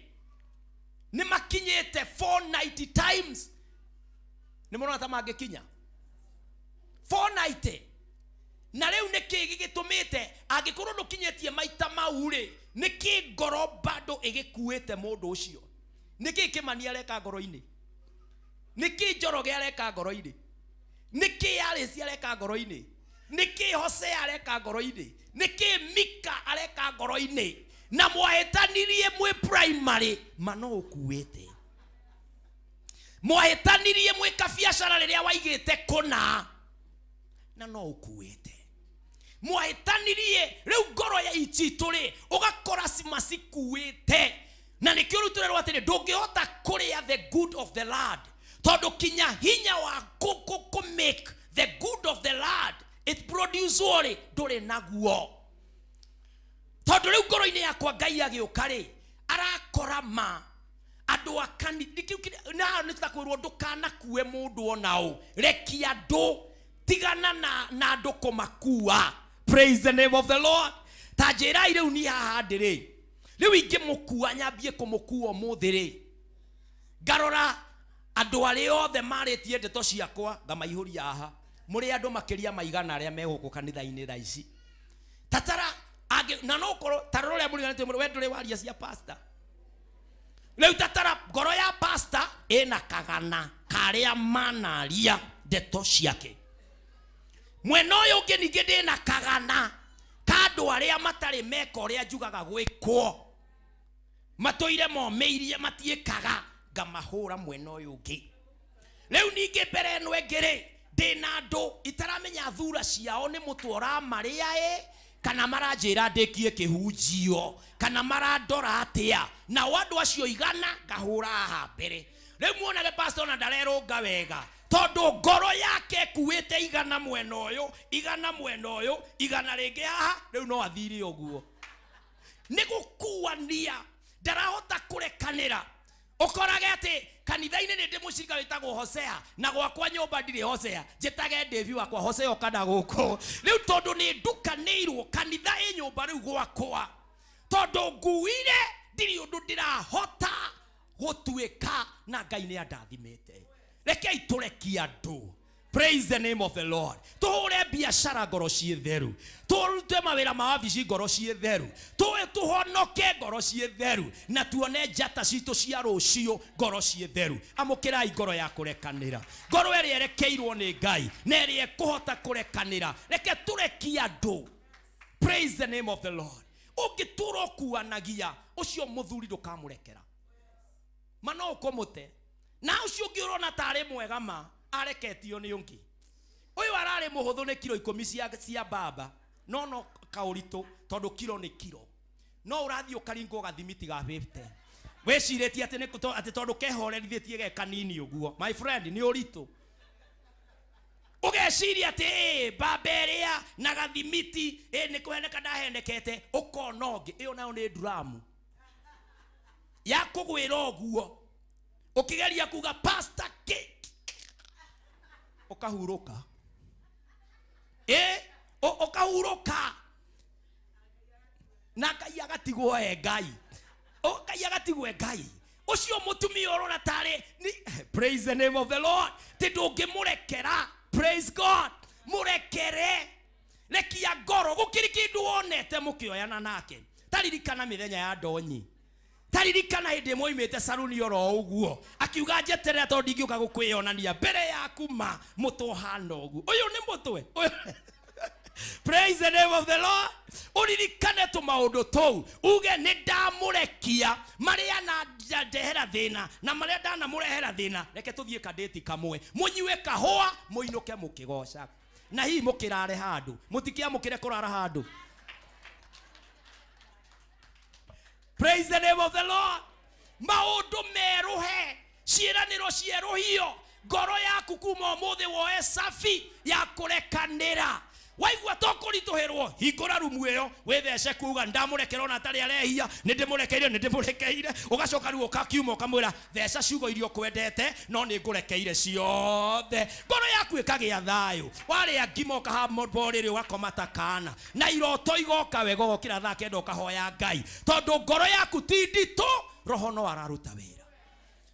nĩ makinyĩte 490 times? Nĩ mũrona ta mangĩkinya 490? Na rĩu nĩ kĩ gĩgĩtũmĩte, angĩkorwo ndũkinyĩtie maita mau rĩ, nĩ kĩ ngoro bado ĩgĩkuĩte mũndũ ũcio? Nĩ kĩ Kĩmani areka ngoro-inĩ? Nĩ kĩ Njoroge areka ngoro-inĩ? Nĩ kĩ Alice areka ngoro-inĩ? Nĩ kĩ Hosea areka ngoro-inĩ? Nĩ kĩ Mika areka ngoro-inĩ? Na mwahĩtanirie mwĩ primary, ma no ũkuĩte. Mwahĩtanirie mwĩ kabiacara rĩrĩa waigĩte kũna, na no ũkuĩte. Mwahĩtanirie rĩu ngoro ya icitũ rĩ, ũgakora cima cikuĩte. Na nĩkĩo rĩu tũrerwo atĩrĩ, ndũngĩhota kũrĩa the good of the land, tondũ kinya hinya wa kũ make the good of the land it produce rĩ, ndũrĩ naguo. Tondũ rĩu ngoro-inĩ yakwa Ngai agĩũka rĩ, arakora ma andũ a kanitha na nĩ takwĩrwo ndũkanakue mũndũ ona ũ. Rekia andũ, tigana na andũ kũmakua. Praise the name of the Lord. Ta njĩrai rĩu, niĩ haha ndĩrĩ rĩu, ingĩmũkua, nyambie kũmũkua ũmũthĩ rĩ, ngarora andũ arĩa othe marĩtie ndeto ciakwa, ngamaihũria haha. Mũrĩ andũ makĩria maigana arĩa me gũkũ kanitha-inĩ thaa ici. Tatara angĩ, na no ũkorwo ta rora ũrĩa mũriganĩtie, we ndũrĩ waria cia pastor. Rĩu tatara ngoro ya pastor ĩna kagana karĩa manaria ndeto ciake. Mwena ũyũ ũngĩ ningĩ ndĩna kagana ka andũ arĩa matarĩ meka ũrĩa njugaga gwĩkwo, matũire momĩirie matiĩkaga, ngamahũra mwena ũyũ ũngĩ. Rĩu ningĩ mbere ĩno ĩngĩ rĩ, ndĩna andũ itaramenya thura ciao nĩ mũtwe ũramarĩa ĩ, kana maranjĩra ndĩkie kĩhunjio, kana marandora atĩa. Nao andũ acio igana ngahũra haha mbere. Rĩu muonage pastor ona ndarerũnga wega, tondũ ngoro yake ĩkuĩte igana mwena ũyũ, igana mwena ũyũ, igana rĩngĩ haha, rĩu no athire ũguo. Nĩ gũkuania, ndarahota kũrekanĩra. Ũkorage atĩ kanitha-inĩ nĩ ndĩ mũcirika wĩtagwo Hosea, na gwakwa nyũmba ndirĩ Hosea, njĩtage Davi wakwa Hosea ũkana gũkũ. Rĩu tondũ nĩ ndukanĩirwo kanitha ĩ nyũmba rĩu gwakwa, tondũ nguire ndirĩ ũndũ ndĩrahota gũtuĩka, na Ngai nĩ andathimĩte. Rekei tũrekie andũ. Praise the name of the Lord. Tũhũre biacara ngoro ciĩ theru, tũrute mawĩra ma wabici ngoro ciĩ theru, tũhonoke ngoro ciĩ theru, na tuone njata citũ cia rũciũ ngoro ciĩ theru. Amũkĩrai ngoro ya kũrekanĩra, ngoro ĩrĩa ĩrekeirwo nĩ Ngai na ĩrĩa ĩkũhota kũrekanĩra. Reke tũrekie andũ. Praise the name of the Lord. Ũngĩtũra ũkuanagia ũcio mũthuri ndũkamũrekera, ma no ũkũmũte. Na ũcio ũngĩ ũrona tarĩ mwega ma areketio nĩ ũngĩ. Ũyũ ararĩ mũhũthũ nĩ kiro 10 cia mbamba, no no kaũritũ tondũ kiro nĩ kiro. No ũrathiĩ ũkaringwo gathimiti ga 50, wĩcirĩtie atĩ nĩ atĩ tondũ kehorerithĩtie ge kanini ũguo. My friend, nĩ ũritũ. Ũgeciria atĩ ĩ mbamba ĩrĩa na gathimiti ĩ nĩ kũheneka ndahenekete, ũkona ũngĩ. Ĩyo nayo nĩ nduramu ya kũgwĩra ũguo, ũkĩgeria kuga pastor kĩ, ũkahurũka. Ĩ ũkahurũka, na Ngai agatigwo e Ngai. Ngai agatigwo e Ngai. Ũcio mũtumia ũrona tarĩ praise the name of the Lord, ti ndũngĩmũrekera. Praise God. Mũrekere, rekia ngoro. Gũkĩrĩ kĩndũ wonete mũkĩoyana nake. Taririkana mĩthenya ya ndonyi, taririkana hĩndĩ ĩmwe oimĩte saruni oro ũguo, akiuga njeterera tondũ ndingĩũka gũkwĩyonania mbere yaku ma mũtwe ũhana ũguo. Ũyũ nĩ mũtwe. Praise the name of the Lord. Ũririkane tũmaũndũ tũu, uge nĩ ndamũrekia marĩa na ndehera thĩna na marĩa ndanamũrehera thĩna. Reke tũthiĩ kadĩti kamwe, mũnyue kahũa, mũinũke mũkĩgocaga, na hihi mũkĩrare handũ, mũtikĩamũkĩre kũrara handũ. Praise the name of the Lord. Maũndũ merũhe, ciĩranĩro cierũhio, ngoro yaku kuma ũmũthĩ woe cabi ya kũrekanĩra. Waigua to kũritũhĩrwo, hingũra rumu ĩyo, wĩthece kuga ndamũrekera ona atarĩ arehia, nĩ ndĩmũrekeire, nĩ ndĩmũrekeire. Ũgacoka rĩu ũkakiuma ũkamwĩra theca ciugo iria ũkwendete, no nĩ ngũrekeire ciothe. Ngoro yaku ĩkagĩa thayũ. Warĩa ngima ũkahamba rĩrĩ ũgakoma ta kaana, na iroto igoka wega, ũgokĩra thaa 9 ũkahoya Ngai, tondũ ngoro yaku ti nditũ, roho no araruta wĩra.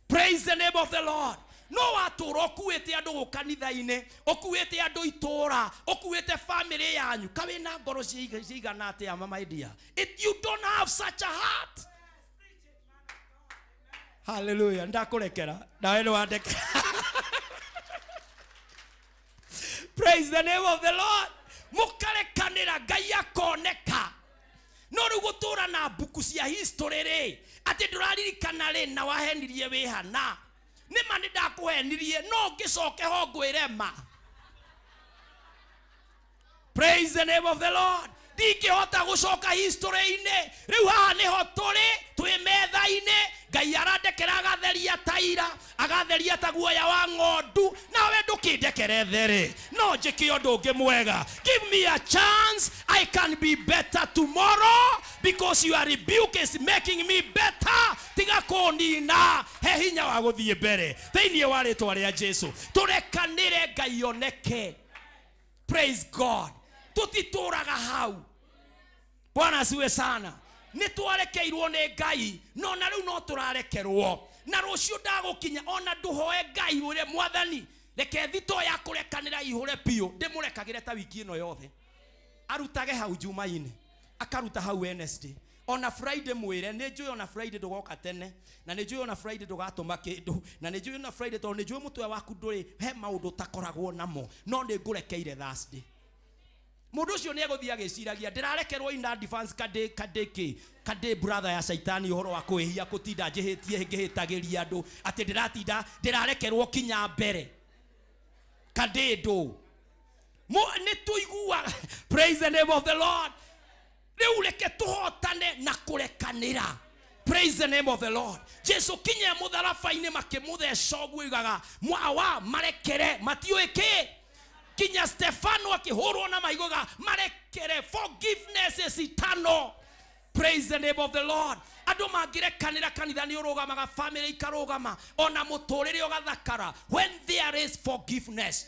Praise the name of the Lord. No watũra ũkuĩte andũ gũ kanitha-inĩ, ũkuĩte andũ itũra, ũkuĩte family yanyu, ka wĩna ngoro cigana atĩa, my dear? If you don't have such a heart. Hallelujah. Ndakũrekera. Nawe nĩ wandekera. Praise the name of the Lord. Mũkarekanĩra, Ngai akoneka. No rĩu gũtũra na mbuku cia history rĩ, atĩ ndũraririkana rĩ na wahenirie wĩhana. Nĩ ma nĩ ndakũhenirie, no ngĩcoke ho ngwĩre ma. Praise the name of the Lord. Ndingĩhota gũcoka history-inĩ. Rĩu haha nĩho tũrĩ, twĩ metha-inĩ. Ngai arandekera agatheria taira, agatheria ta guoya wa ng'ondu. Nawe ndũkĩndekere there, no njĩke ũndũ ũngĩ mwega. Give me a chance, I can be better tomorrow, because your rebuke is making me better. Tiga kũnina, he hinya wa gũthiĩ mbere thĩinĩ wa rĩtwa rĩa Jesu. Tũrekanĩre Ngai oneke. Praise God. Tũtitũraga hau. Bwana asiwe sana. Nĩ twarekeirwo nĩ Ngai, no na rĩu no tũrarekerwo. Na rũciũ ndagũkinya ona ndũhoe Ngai ũrĩa Mwathani, reke thito ya kũrekanĩra ihũre biũ, ndĩmũrekagĩre ta wiki ĩno yothe. Arutage hau Jumaine, akaruta hau Wednesday, Ona Friday mwĩre nĩ njũĩ, ona Friday ndũgoka tene, na nĩ njũĩ ona Friday ndũgatũma kĩndũ, na nĩ njũĩ ona Friday, tondũ nĩ njũĩ mũtwe waku ndũrĩ he maũndũ ũtakoragwo namo, no nĩ ngũrekeire Thursday. Mũndũ ũcio nĩ egũthiĩ agĩciragia ndĩrarekerwo in advance, kandĩ kandĩ kĩ kandĩ brother ya caitani, ũhoro wa kwĩhia kũtinda njĩhĩtie ngĩhĩtagĩria andũ atĩ ndĩratinda ndĩrarekerwo kinya mbere kandĩ ndũ nĩ tũiguaga. Praise the name of the Lord. Rĩu reke tũhotane na kũrekanĩra. Praise the name of the Lord. Jesu kinya mũtharaba-inĩ makĩmũtheca ũguo oigaga, mwawa marekere, matiũĩ kĩ. Kinya Stefano akĩhũrwo na mahiga, marekere. Forgiveness is eternal. Praise the name of the Lord. Andũ mangĩrekanĩra, kanitha nĩ ũrũgamaga, family ikarũgama, ona mũtũrĩre ũgathakara when there is forgiveness.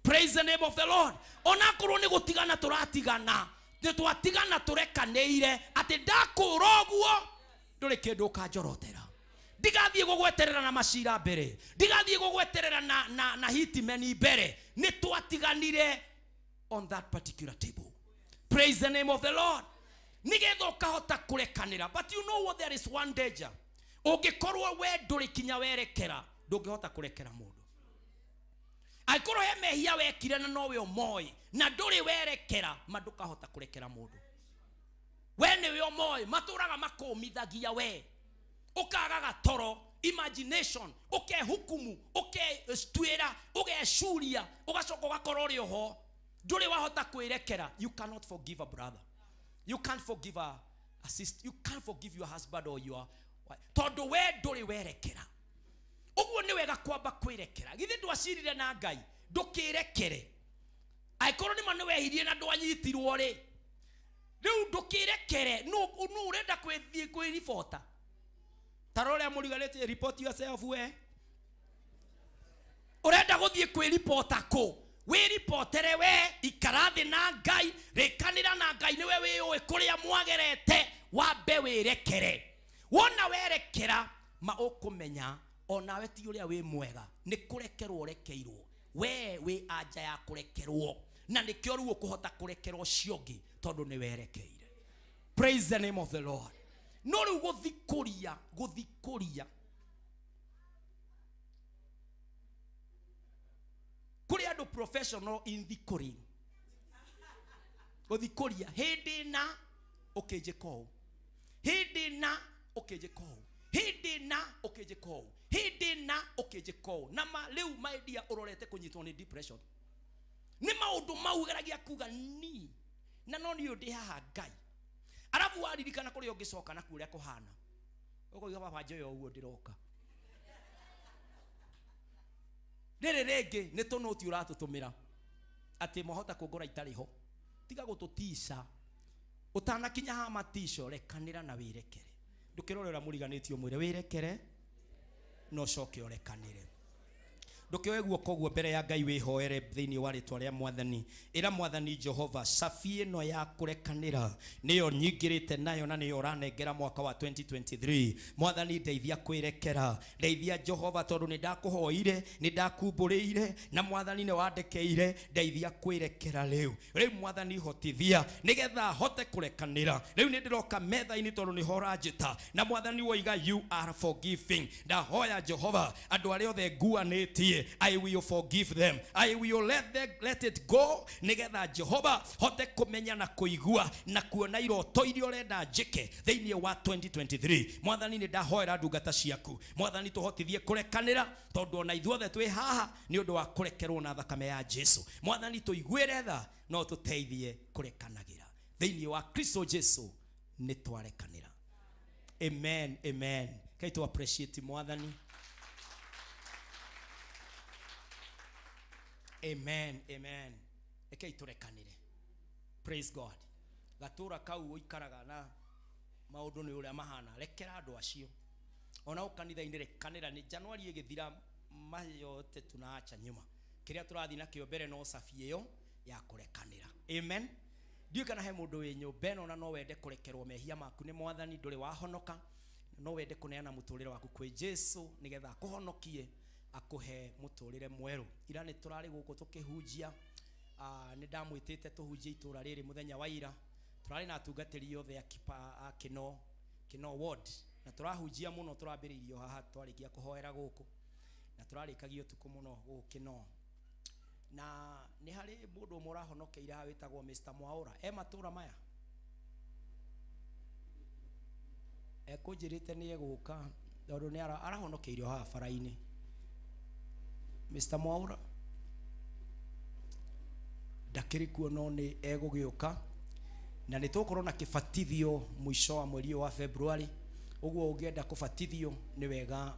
Praise the name of the Lord. Onakorwo nĩ gũtigana tũratigana, nĩ twatigana tũrekanĩire atĩ ndakũra ũguo ndũrĩ kĩndũ ũkanjorotera, ndigathiĩ gũgweterera na macira mbere, ndigathiĩ gũgweterera na hitimeni mbere, nĩ twatiganire on that particular table. Praise the name of the Lord. Nigetha ũkahota kũrekanĩra. But you know what, there is one danger. Ũngĩkorwo we ndũrĩ kinya werekera, ndũngĩhota kũrekera mũndũ. Angĩkorwo he mehia wekire na nowe ũmoĩ na ndũrĩ werekera, ma ndũkahota kũrekera mũndũ. We nĩwe ũmoĩ, matũraga makũmithagia, we ũkagaga toro, imagination, ũkehukumu, ũketuĩra, ũgecuria, ũgacoka ũgakorwo ũrĩ oho ndũrĩ wahota kwĩrekera. You cannot forgive a brother, you can't forgive a sister, you can't forgive your husband or your wife, tondũ we ndũrĩ werekera. Ũguo nĩ wega kwamba kwĩrekera. Githĩ ndwacirire na Ngai? Ndũkĩrekere. Angĩkorwo nĩma nĩ wehirie na ndwanyitirwo rĩ, rĩu ndũkĩrekere. Nũ ũrenda kwĩthiĩ kwĩribota? Ta rora ũrĩa mũrigarĩtie, report yourself. We ũrenda gũthiĩ kwĩribota kũ? Wĩripotere we, ikara thĩ na Ngai, rĩkanĩra na Ngai, nĩwe wĩũĩ kũrĩa mwagerete. Wambe wĩrekere. Wona werekera, ma ũkũmenya onawe ti ũrĩa wĩ mwega, nĩ kũrekerwo ũrekeirwo. We wĩ anja ya kũrekerwo, na nĩkĩo rĩu ũkũhota kũrekera ũcio ũngĩ, tondũ nĩ werekeire. Praise the name of the Lord. No rĩu gũthikũria, gũthikũria kũrĩ andũ professional in thikũring, gũthikũria hĩndĩ na ũkĩnjĩka ũũ, hĩndĩ na ũkĩnjĩka ũũ, hĩndĩ na ũkĩnjĩka ũũ, hĩndĩ na ũkĩnjĩka ũũ, na ma rĩu my dear, ũrorete kũnyitwo nĩ depression nĩ maũndũ mau geragia kuga ni na no niĩ ndĩ haha Ngai. Arabu waririkana kũrĩa ũngĩcoka na kũrĩa kũhana, ũkoiga, baba njoya ũguo ndĩroka rĩrĩ rĩngĩ nĩ tũnũti ũratũtũmĩra atĩ mwahota kũngora itarĩ ho. Tiga gũtũtica. Ũtanakinya ha matico, rekanĩra na wĩrekere. Ndũkĩrore ũrĩa mũriganĩtie, ũmwĩre wĩrekere na ũcoke ũrekanĩre. Ndũkĩoe guoko guo mbere ya Ngai, wĩhoere thĩinĩ wa rĩtwa rĩa Mwathani. Ĩra Mwathani Jehova, cabi ĩno ya kũrekanĩra nĩyo nyingĩrĩte nayo na nĩyo ũranengera mwaka wa 2023. Mwathani, ndeithia kwĩrekera, ndeithia Jehova, tondũ nĩ ndakũhoire, nĩ ndakumbũrĩire, na Mwathani nĩ wandekeire. Ndeithia kwĩrekera rĩu. Rĩu Mwathani, hotithia nĩgetha hote kũrekanĩra. Rĩu nĩ ndĩroka metha-inĩ tondũ nĩho ũranjĩta, na Mwathani woiga you are forgiving. Ndahoya Jehova, andũ arĩa othe nguanĩtie, I will forgive them, I will let it go, nĩgetha Jehova hote kũmenya na kũigua na kuona iroto iria ũrenda njĩke thĩinĩ wa 2023. Mwathani, nĩ ndahoera ndungata ciaku. Mwathani, tũhotithie kũrekanĩra, tondũ ona ithuothe twĩ haha nĩ ũndũ wa kũrekerwo na thakame ya Jesu. Mwathani, tũiguĩre tha no tũteithie kũrekanagĩra. Thĩinĩ wa Kristo Jesu nĩ twarekanĩra. Amen, amen. Kai tu appreciate Mwathani. Amen, amen. Rekei tũrekanĩre. Praise God. Gatũra kau ũikaraga na maũndũ nĩ ũrĩa mahana, rekera andũ acio. Ona kanitha-inĩ rekanĩra. Nĩ Januari ĩgĩthira, mayote tunaacha nyuma. Kĩrĩa tũrathiĩ nakĩo mbere no cabi ĩyo ya kũrekanĩra. Amen. Ndiũĩ kana he mũndũ wĩ nyũmba ĩno na no wende kũrekerwo mehia maku nĩ Mwathani. Ndũrĩ wahonoka, no wende kũneana mũtũrĩre waku kwĩ Jesu nĩgetha akũhonokie, akũhe mũtũrĩre mwerũ. Ira nĩ tũrarĩ gũkũ tũkĩhunjia. Nĩ ndamwĩtĩte tũhunjie itũra rĩrĩ mũthenya wa ira. Tũrarĩ na atungatĩri othe a kipa a Kino Kino ward, na tũrahunjia mũno, tũrambĩrĩirio haha twarĩkia kũhoera gũkũ, na tũrarĩkagia ũtukũ mũno gũkũ Kino. Na nĩ harĩ mũndũ ũmwe ũrahonokeire haha wĩtagwo Mr. Mwaura, e matũra maya ekũnjĩrĩte nĩ egũka tondũ nĩ arahonokeire o haha bara-inĩ. Mr. Mwaura ndakĩrĩ kuo no nĩ egũgĩũka, na nĩ tũgũkorwo na kĩbatithio mũico wa mweri ũyũ wa February. Ũguo ũngĩenda kũbatithio nĩ wega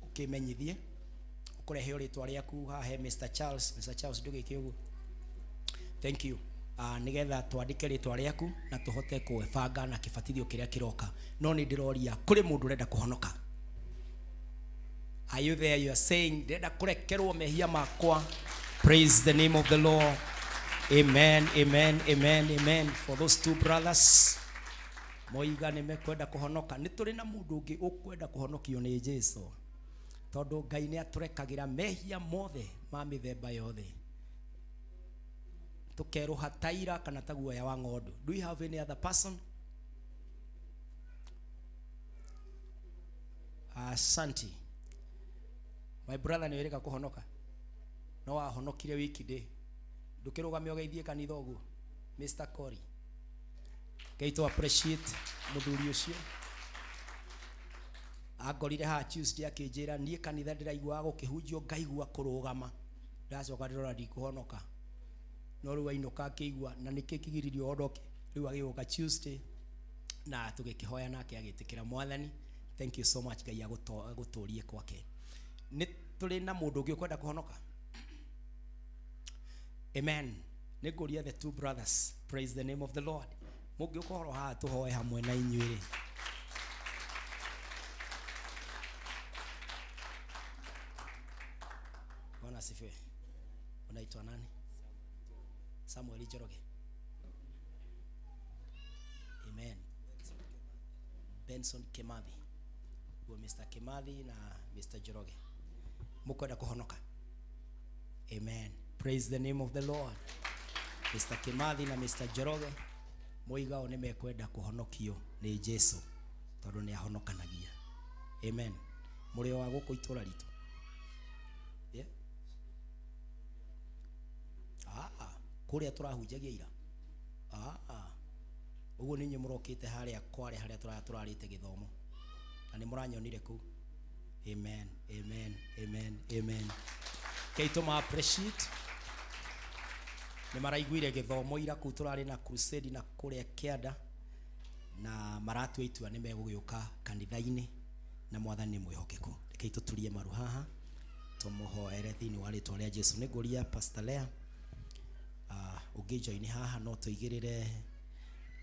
ũkĩmenyithie, ũkũrehe rĩtwa rĩaku haha he Mr. Charles. Mr. Charles ndũgĩke ũguo, thank you. Nigetha twandĩke rĩtwa rĩaku na tũhote kwĩbanga na kĩbatithio kĩrĩa kĩroka. No nĩ ndĩroria kũrĩ mũndũ ũrenda kũhonoka? Are you there? You are saying ndĩrenda kũrekerwo mehia makwa. Praise the name of the Lord. Amen, amen, amen, amen. For those two brothers moiga nĩ mekwenda kũhonoka. Nĩ tũrĩ na mũndũ ũngĩ ũkwenda kũhonokio nĩ Jesu, tondũ Ngai nĩ atũrekagĩra mehia mothe ma mĩthemba yothe, tũkerũha ta ira kana ta guoya wa ng'ondu. Do you have any other person? Asante my brother, nĩ wĩrĩga kũhonoka, no wahonokire wiki day, ndũkĩrũgame ũgeithie kanitha ũguo. Mr. Cory, Ngai to appreciate mũthuri ũcio angorire haha Tuesday akĩnjĩra niĩ kanitha ndĩraiguaga gũkĩhunjio ngaigua kũrũgama, ndacoka ndĩrora ndikũhonoka, no rĩu ainũka akĩigua na nĩkĩ kĩgiririo honoke, rĩu agĩũka Tuesday na tũgĩkĩhoya nake agĩtĩkĩra Mwathani. Thank you so much. Ngai agũtũrie kwake. Nĩ tũrĩ na mũndũ ũngĩ ũkwenda kũhonoka? Amen. Nĩ ngũria the two brothers, praise the name of the Lord, mũngĩũka ũhoro haha tũhoe hamwe na inyuĩ rĩ. Bwana asifiwe. Unaitwa nani? Samuel Njoroge. Amen. Benson Kimathi. Huo Mr. Kimathi na Mr. Njoroge mukwenda kuhonoka. Amen. Praise the name of the Lord. Mr. Kimathi na Mr. Njoroge moiga o nĩ mekwenda kũhonokio nĩ Jesu tondũ nĩ ahonokanagia. Amen. Mũrĩ o wa gũkũ itũra ritũ? Yeah? Ah, kũrĩa tũrahunjagia ira. Ah, ũguo nĩ inyuĩ mũrokĩte harĩa kware harĩa tũrarĩte gĩthomo na nĩ mũranyonire kũu. Amen, amen, amen, amen. Kei tũma appreciate nĩ maraiguire gĩthomo ira kũu tũrarĩ na crusade na kũrĩa kĩanda, na maratua itua nĩ megũgĩũka kanitha-inĩ, na Mwathani nĩ mwĩhokeku. Rekei tũturie maru haha tũmũhoere thĩinĩ wa rĩtwa rĩa Jesu. Nĩ ngũria Pastor Lea, ũngĩjoini haha no tũigĩrĩre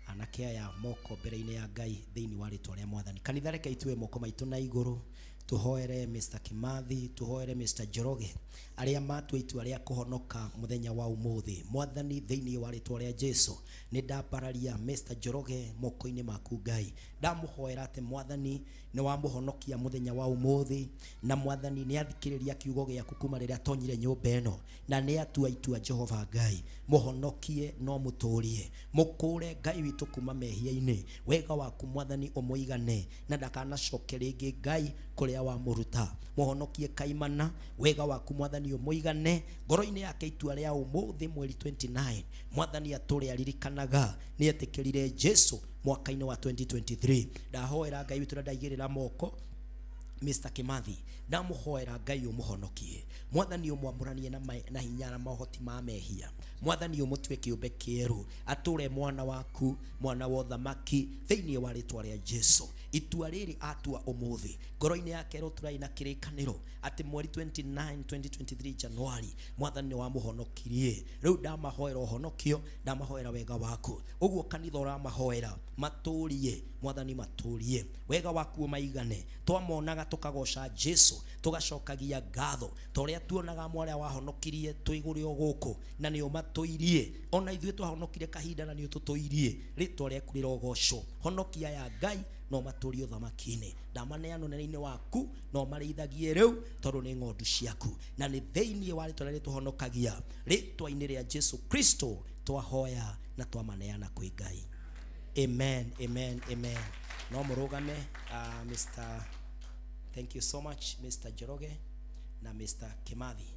anake aya moko mbere-inĩ ya Ngai thĩinĩ wa rĩtwa rĩa Mwathani. Kanitha, rekei tuoe moko maitũ na igũrũ tuhoere Mr. Kimathi, tuhoere Mr. Njoroge arĩa matua itua rĩa kũhonoka mũthenya wa ũmũthĩ. Mwathani, thĩinĩ wa rĩtwa rĩa Jesu, nĩ ndambararia Mr. Njoroge moko-inĩ maku Ngai. Ndamũhoera atĩ Mwathani nĩ wamũhonokia mũthenya wa ũmũthĩ, na Mwathani nĩ athikĩrĩria kiugo gĩaku kuma rĩrĩa atonyire nyũmba ĩno, na nĩ atua itua Jehova Ngai mũhonokie no mũtũrie, mũkũre Ngai witũ kuma mehia-inĩ. Wega waku Mwathani ũmũigane na ndakanacoke rĩngĩ Ngai kũrĩa wamũruta. Mũhonokie kaimana, wega waku Mwathani ũmũigane ngoro-inĩ yake. Itua rĩa ũmũthĩ mweri 29 Mwathani atũre aririkanaga nĩ etĩkĩrire Jesu mwaka-inĩ wa 2023. Ndahoera Ngai witũ na ndaigĩrĩra moko Mr. Kimathi, ndamũhoera Ngai ũmũhonokie, Mwathani ũmwamũranie na hinya na maũhoti ma mehia. Mwathani ũmũtue kĩũmbe kĩerũ, atũre mwana waku, mwana wa ũthamaki thĩinĩ wa rĩtwa rĩa Jesu. Itua rĩrĩ atua ũmũthĩ ngoro-inĩ yake rũtũrai na kĩrĩkanĩro atĩ mweri 29 2023 January Mwathani nĩ wamũhonokirie. Rĩu ndamahoera ũhonokio, ndamahoera wega waku, ũguo kanitha ũramahoera matũrie, Mwathani matũrie wega waku ũmaigane. Twamonaga tũkagoca Jesu, tũgacokagia ngatho ta ũrĩa tuonaga mwarĩa wahonokirie twĩ o gũkũ, na nĩ ũmatũirie ona ithuĩ twahonokire kahinda na nĩ ũtũtũirie. Rĩtwa rĩaku rĩrogocwo. Honokia ya Ngai no matũrie ũthamaki-inĩ. Ndamaneana ũnene-inĩ waku no marĩithagie rĩu tondũ nĩ ng'ondu ciaku, na nĩ thĩinĩ wa rĩtwa rĩrĩa rĩtũhonokagia, rĩtwa-inĩ rĩa Jesu Kristo twahoya na twamaneana kwĩ Ngai. Amen, amen, amen. No mũrũgame. Mr. Thank you so much, Mr. Njoroge na Mr. Kimathi.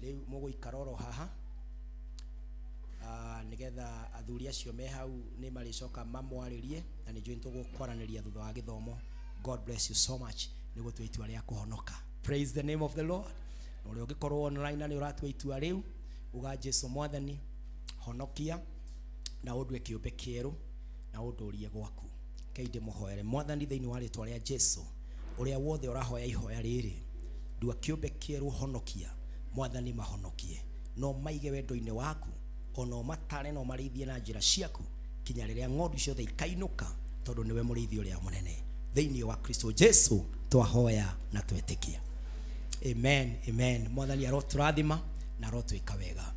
Rĩu mũgũikara oro haha, nĩgetha athuri acio me hau nĩ marĩcoka mamwarĩrie, na nĩ njũĩ tũgũkwaranĩria thutha wa gĩthomo. God bless you so much nĩ gũtua itua rĩa kũhonoka. Praise the name of the Lord. Na ũrĩa ũngĩkorwo online na nĩ ũratua itua rĩu, uga Jesu mwathani honokia na ũndue kĩũmbe kĩerũ na ũndũrie gwaku. Kei ndĩmũhoere mwathani thĩinĩ wa rĩtwa rĩa Jesu, ũrĩa wothe ũrahoya ihoya rĩrĩ, ndua kĩũmbe kĩerũ, honokia mwathani, mahonokie no maige wendo-inĩ waku, ona ũmatare na ũmarĩithie na njĩra ciaku kinya rĩrĩa ng'ondu ciothe ikainũka, tondũ nĩwe mũrĩithi ũrĩa mũnene. Thĩinĩ wa Kristo Jesu twahoya na twetĩkia. Amen, amen. Mwathani arotũrathima na arotwĩka wega.